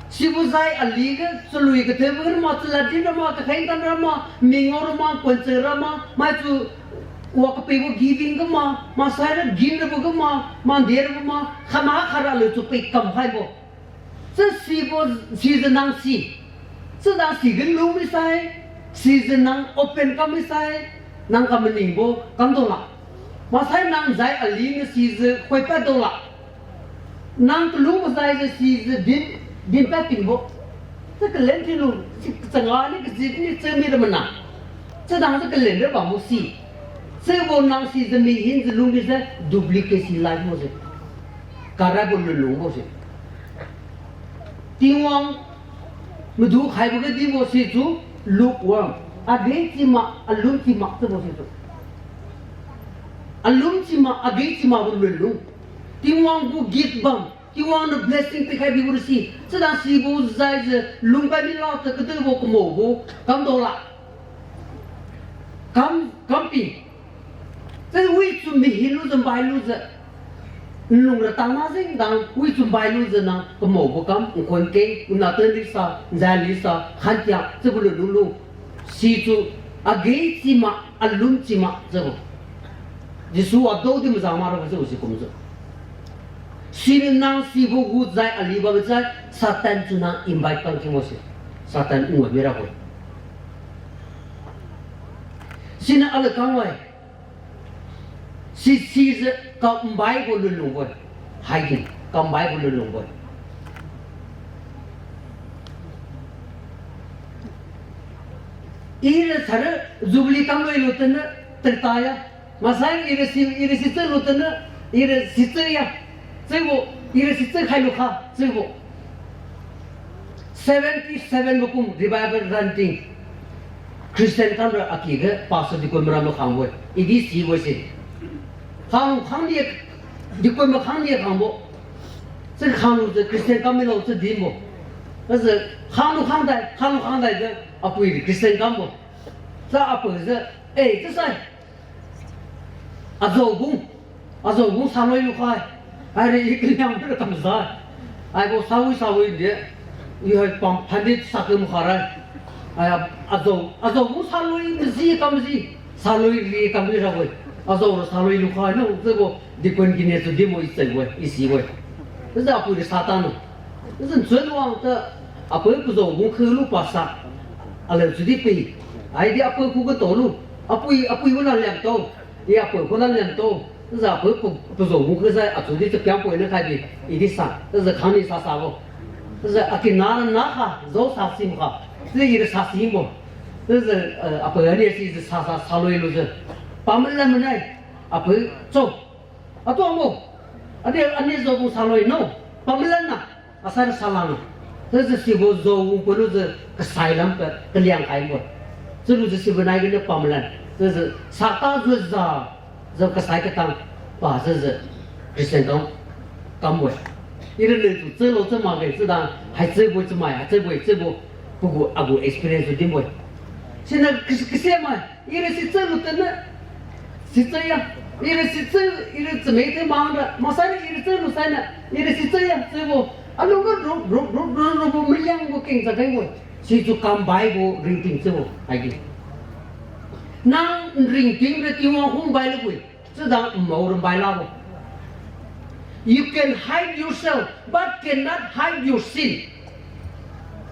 Sibo jai aliga chalui katebo rama, chaladin rama, kakheng kan rama, mingao rama, kuanche rama, maitu wa kapebo giving kama, masaira gin rabo kama, mande rabo ma, khama khara aliu chu pei kam khaibo. Chi sibo, sijiu nang si. Chiuda siga lung misai, sijiu nang open kam misai, nang kamaningbo kamdao la. Maksai nang jai aliniu sijiu khoipad dao la. Nang kalung majaijiu sijiu din, dinpad tingbo. Chi kalen thiulu, si kachanga ni kajit ni chiu mira mana. Chiudang si kalen ra bambo si. Chiubo nang sijiu mihinjiu lung dijiu duplicate si life mo se. Karabo lunlungbo se. Tingwang madu khaibo ga dibo situ lukewarm. Agi chima, alum chima chiubo situ. Alum chima, agi chima gu lunlung. Tingwang gu gift bam. Tingwang niu blessing pikhai bibo si. Chiuda sibo jaijiu lungpad milo ta kadibo kamaobo kamdao la. Kam, kampi. Chiu wichum mihilujiu, bailujiu. Nlung ratang majengdang, wichum bailujiu nang kamaobo kam, nkon keng, nna ten lisa, nja lisa, khantia, chiubo lunlunglu. Situ, agi chima, alum chima, chiubo. Jesu adaodi maza marabo chiubo si kumjiu. Siniu nang sibo gu jai alibo majai, Satan tu nang invite kam thiubo se. Satan ngua mirabo. Siniu aliu kangwai. Si, sijiu kambaibo lunlungbo-e. Haidi, kambaibo lunlungbo-e. Ira sara Jubilee kamloi lu tana, terta ya. Maksai ira si, ira sichiu lu tana, ira sichiu ya. Chiubo, ira sichiu khailu kha, chiubo. Seventy seven bo kum revival ranting. Christian kamra aki ga pastor deacon maram lo khangbo-e. Idi sibo se. Khang, khangdi, deacon ma khangdi khangbo. Chiu khanglujiu Christian kam milo chiu dinbo. Chiujiu khanglu khangdai, khanglu khangdai ga apui Christian kambo. Sa apui jiu, eh, chiusai. Ajaogung, ajaogung saloi lukhai. Haira i kaliang ra kamjai. Aibo sawi sawi de. I hai pam phandit sakam kharai. Ai, ajao, ajaogung saloi maji kamji. Saloi ri kamji rabo-e. Ajaora saloi lukhai no, chiubo deacon kine tu dinbo i chaibo-e, i sibo-e. Chiujiu apui ra satan no. Chiujiu nchun wang ta apui pajaogung khuilu pasa. Aliu chiudi pi. Haidi apui khuga taolu. Apui, apui gu lan liangtao. I apui gu lan liangtao. Chiujiu apui pa, pajaogung khuijai, achiudi chapiang poina khaibi. Idi sa. Chiujiu khangni sasabo. Chiujiu akina nakha, jao sasimkha. Chiujiu ira sasimbo. Chiujiu, eh, apui aniu sijiu sasa saloi lujiu. Pamalan manai. Apui, cho. Atuangbo. Adi, aniu jaobo saloi no. Pamalan na. Asai ra salan na. Chiujiu sibo jaobo palujiu kasai lam pa kaliang khaibo. Chiulujiu sibo nai ganiu pamalan. Chiujiu sata jujiu, jiu kasai katang. Pajiujiu Christian kam, kambo-e. Ira niu tu chiulo chiu makge chiuda, haichiubo chiumai, haichiubo chiubo, pagu agu experience tu dinbo-e. Siniu kas-, kasiamai, ira sichiu lu tana, sichiu ya, ira sichiu, ira chamai te mangra, maksai ira chiu lu sainiu, ira sichiu ya, chiubo, alungga ru, ru, ru, ru, ru, gu maliangbo kengjiu khaibo-e. Situ kambaibo ringting chiubo, haidi. Nang nringting ra Tingwang khun bai lubo-e. Chiuda mao ra bai labo. You can hide yourself, but cannot hide your sin.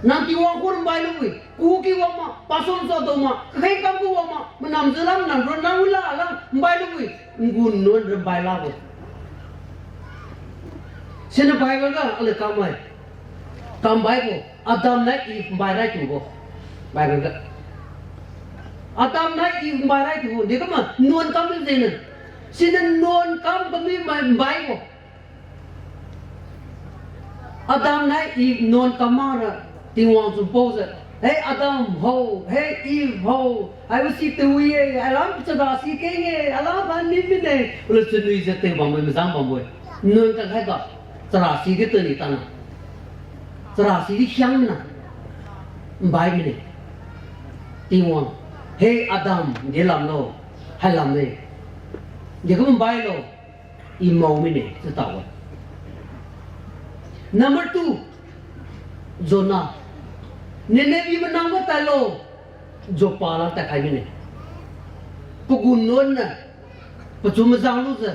Nang Tingwang khun bai lubo-e. Kuki wangma, pastor sa doma, kakheng kam gu wangma, manam jiu lam, manam ron nang wila alam bai lubo-e. Ngun nuan ra bai labo. Siniu Bible ga aliu kammai, kambaibo, Adam nai Eve bai rai thiubo. Bible ga. Adam nai Eve bai rai thiubo. Dekamma nuan kam jengniu. Siniu nuan kam kami mai baibo. Adam nai Eve nuan kam makra Tingwang chun paojiu. Hei Adam ho, hei Eve ho, haibo si tawi-e, alam chara si keng-e, alam pan ni mine, ulu chunwijiu teu bambo-e, mazang bambo-e. Nuan kakhai ga, chara si di tuni tana. Chara si di hiang mina. Mbai mine. Tingwang, hei Adam, de lamlo, hai lam-e. Dekum mbailo, I mao mine, chiu tao-e. Number two, Jonah. Nineveh manang ga tadlo, Joppa la tadkhai mine. Pagu nuan niu, pachu mazang lujiu,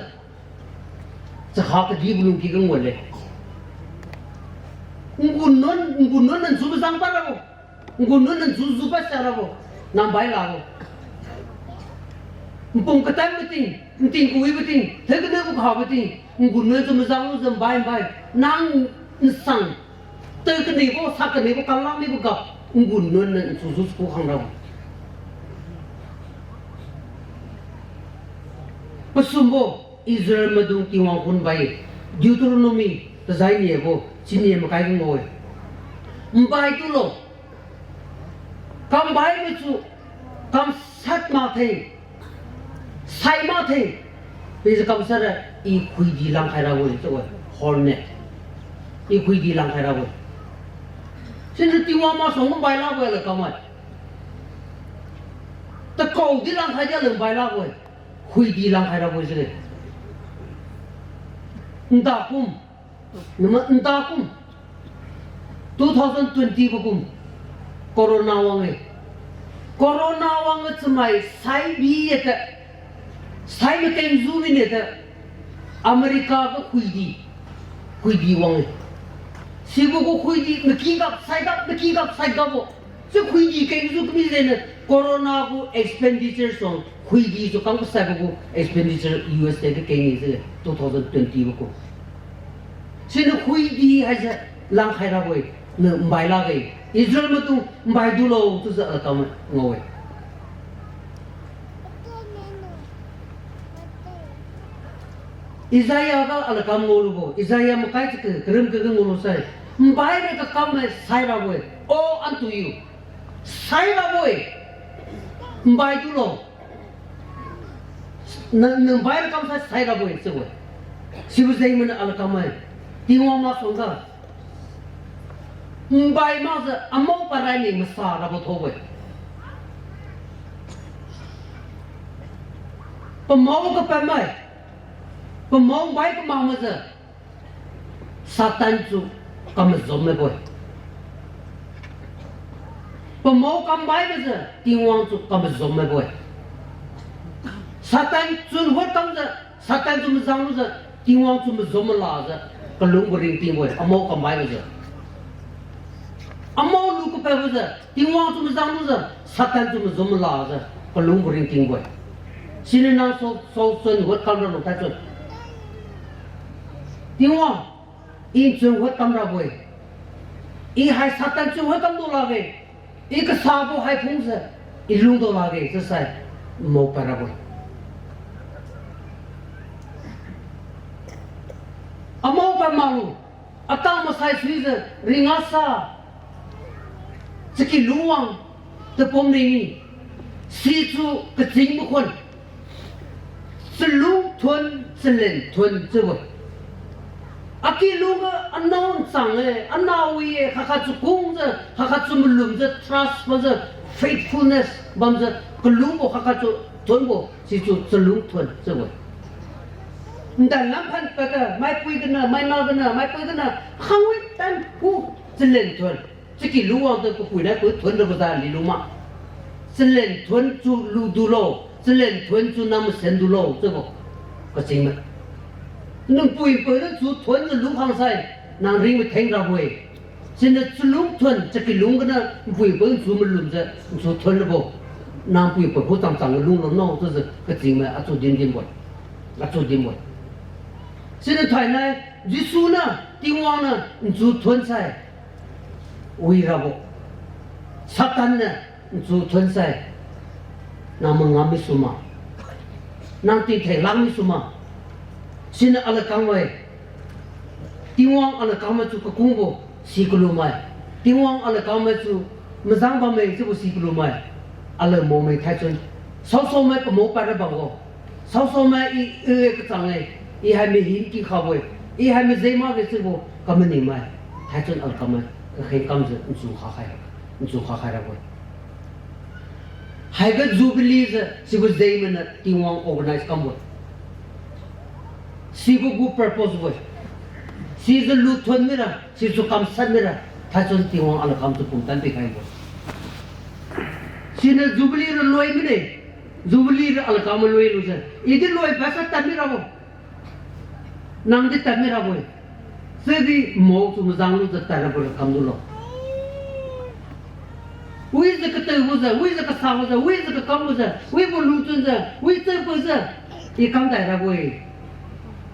chakha kadibo lungki ga ngao le. Ngu nuan, ngu nuan niu nchu mazang pad rabo. Ngu nuan niu nchu ju pad sa rabo. Nang bai lakbo. Npung katanbo ting, nting kawibo ting, thai kanibo kahabo ting, ngu nuan chu mazang lujiu mbai mbai. Nang nsang, teu kanibo, sa kanibo, kalam mibo ga, ngu nuan niu nchu ju suku khang rabo. Pasumbo, Israel maidung Tingwang khun bai, Deuteronomy, tajai nibo, chini makai ngao-e. Mbai tulo. Kam bai machu, kamshat mak theng, sai mak theng, pijiu kamshat ra, I khuidi langkhai rabo-e chiu-e, hornet. I khuidi langkhai rabo-e. Siniu Tingwang masuang gu mbai lakbo-e la kamai. Takao di langkhai di la mbai lakbo-e. Khuidi langkhai rabo-e sile. Nda kum, nama nda kum, two thousand twenty bo kum, Corona wang-e. Corona wang-e chamai sai bi-e ta, sai makeng ju mine ta, America ga khuidi, khuidi wang-e. Sibo gu khuidi maki gap sai gap, maki gap sai gapbo. Chiu khuidi kengjiu kami jengniu Corona gu expenditure suang khuidi su kam kasaibo gu expenditure U S A ga keng-e chiu two thousand twenty bo kum. Siniu khuidi haise langkhai rabo-e, niu mbai lakge. Israel maidung mbai dulo chiujiu alakam ngao-e. Isaiah ga alakam ngaolubo, Isaiah makai chake, karim kage ngaolu sai, mbai ra kakam mai sai rabo-e, all unto you. Sai rabo-e. Mbai dulo. Nang, nang mbai ra kam sai, sai rabo-e chiu-e. Sibo jeng mainiu alakam mai, Tingwang masuangga, mbai makjiu amao parai ni masa rabo tho-e. Pamao kapammai, pamao bai kamak makjiu Satan chu kamazom maibo-e. Pamao kambai makjiu Tingwang chu kamazom maibo-e. Satan chun huat kamjiu, Satan chu mazang lujiu, Tingwang chu mazom malajiu, kalungbo ringtingbo-e, amao kambai makjiu. Amao lu kapadbojiu, Tingwang chu mazang lujiu, Satan chu mazom malajiu, kalungbo ringtingbo-e. Siniu nang Saul, Saul chun huat kamra lu taichun, Tingwang, I chun huat kamrabo-e. I hai Satan chun huat kamdu lakge. I kasabo hai phungse, I lungdu lakge, chiusai, mao padrabo-e. Amao pa malu, atang masai suijiu ringasa, chaki lungwang, tapom ning-e, situ kaching makhuan, chalung thuon, chalen thuon chiubo. Akilungga anao nchang-e, anao wi-e, khakhat chu kungjiu, khakhat chu malumjiu, trust bamjiu, faithfulness bamjiu, kalungbo khakhat chu thuonbo, situ chalung thuon chiubo. Ndan lam phan padga, maipui gana, maina gana, maipui gana, khangwi tan hu, chalen thuon. Chaki lungwangtu papui nai pui thuon rabo ja lilu ma. Chalen thuon chu ludulo, chalen thuon chu nang masen dulo, chiubo. Kaching ma. Nang pui pui nang chu thuon lu khangsai, nang ring matheng rabo-e. Siniu chalung thuon, chaki lung gana, pui pui chu malumjiu, chu thuon rabo. Nang pui pui khu changchang lunglo no, chiujiu kaching ma, achu din dinbo-e. Achu dinbo-e. Siniu thainai, Jesu niu, Tingwang niu, nchu thuon sai wirabo. Satan niu, nchu thuon sai, nang mangam misu ma. Nang tingtheng lang misu ma. Siniu alakang mai. Tingwang alakang mai chu kakungbo, si kalu mai. Tingwang alakang mai chu, Mazang bamme chiubo si kalumai. Alao maomai thaichun. Saosaomai kamo padra bambo. Saosaomai i, i kachang-e. I hai mahin kikhabo-e. I hai majeng makge chiubo kamaningmai. Thaichun alkammai kakheng kamjiu nchu khakhai, nchu khakhai rabo-e. Haiga Jubilee jiu sibo jengmainiu Tingwang organize kambo-e. Sibo gu purpose bo-e. Sijiu luthon mira, sijiu kamshat mira, thaichun Tingwang alakam tu pumtan pikhaibo. Siniu Jubilee ra loi mine, Jubilee ra alakam loi lujiu, i di loi basa tad mirabo. Nang di tad mirabo-e. Sidi mao chu mazang lujiu tad rabo lakam dulo. Wijiu kateibojiu, wijiu kasabojiu, wijiu kakambojiu, wibo luchunjiu, wi chengpujiu, i kamdai rabo-e.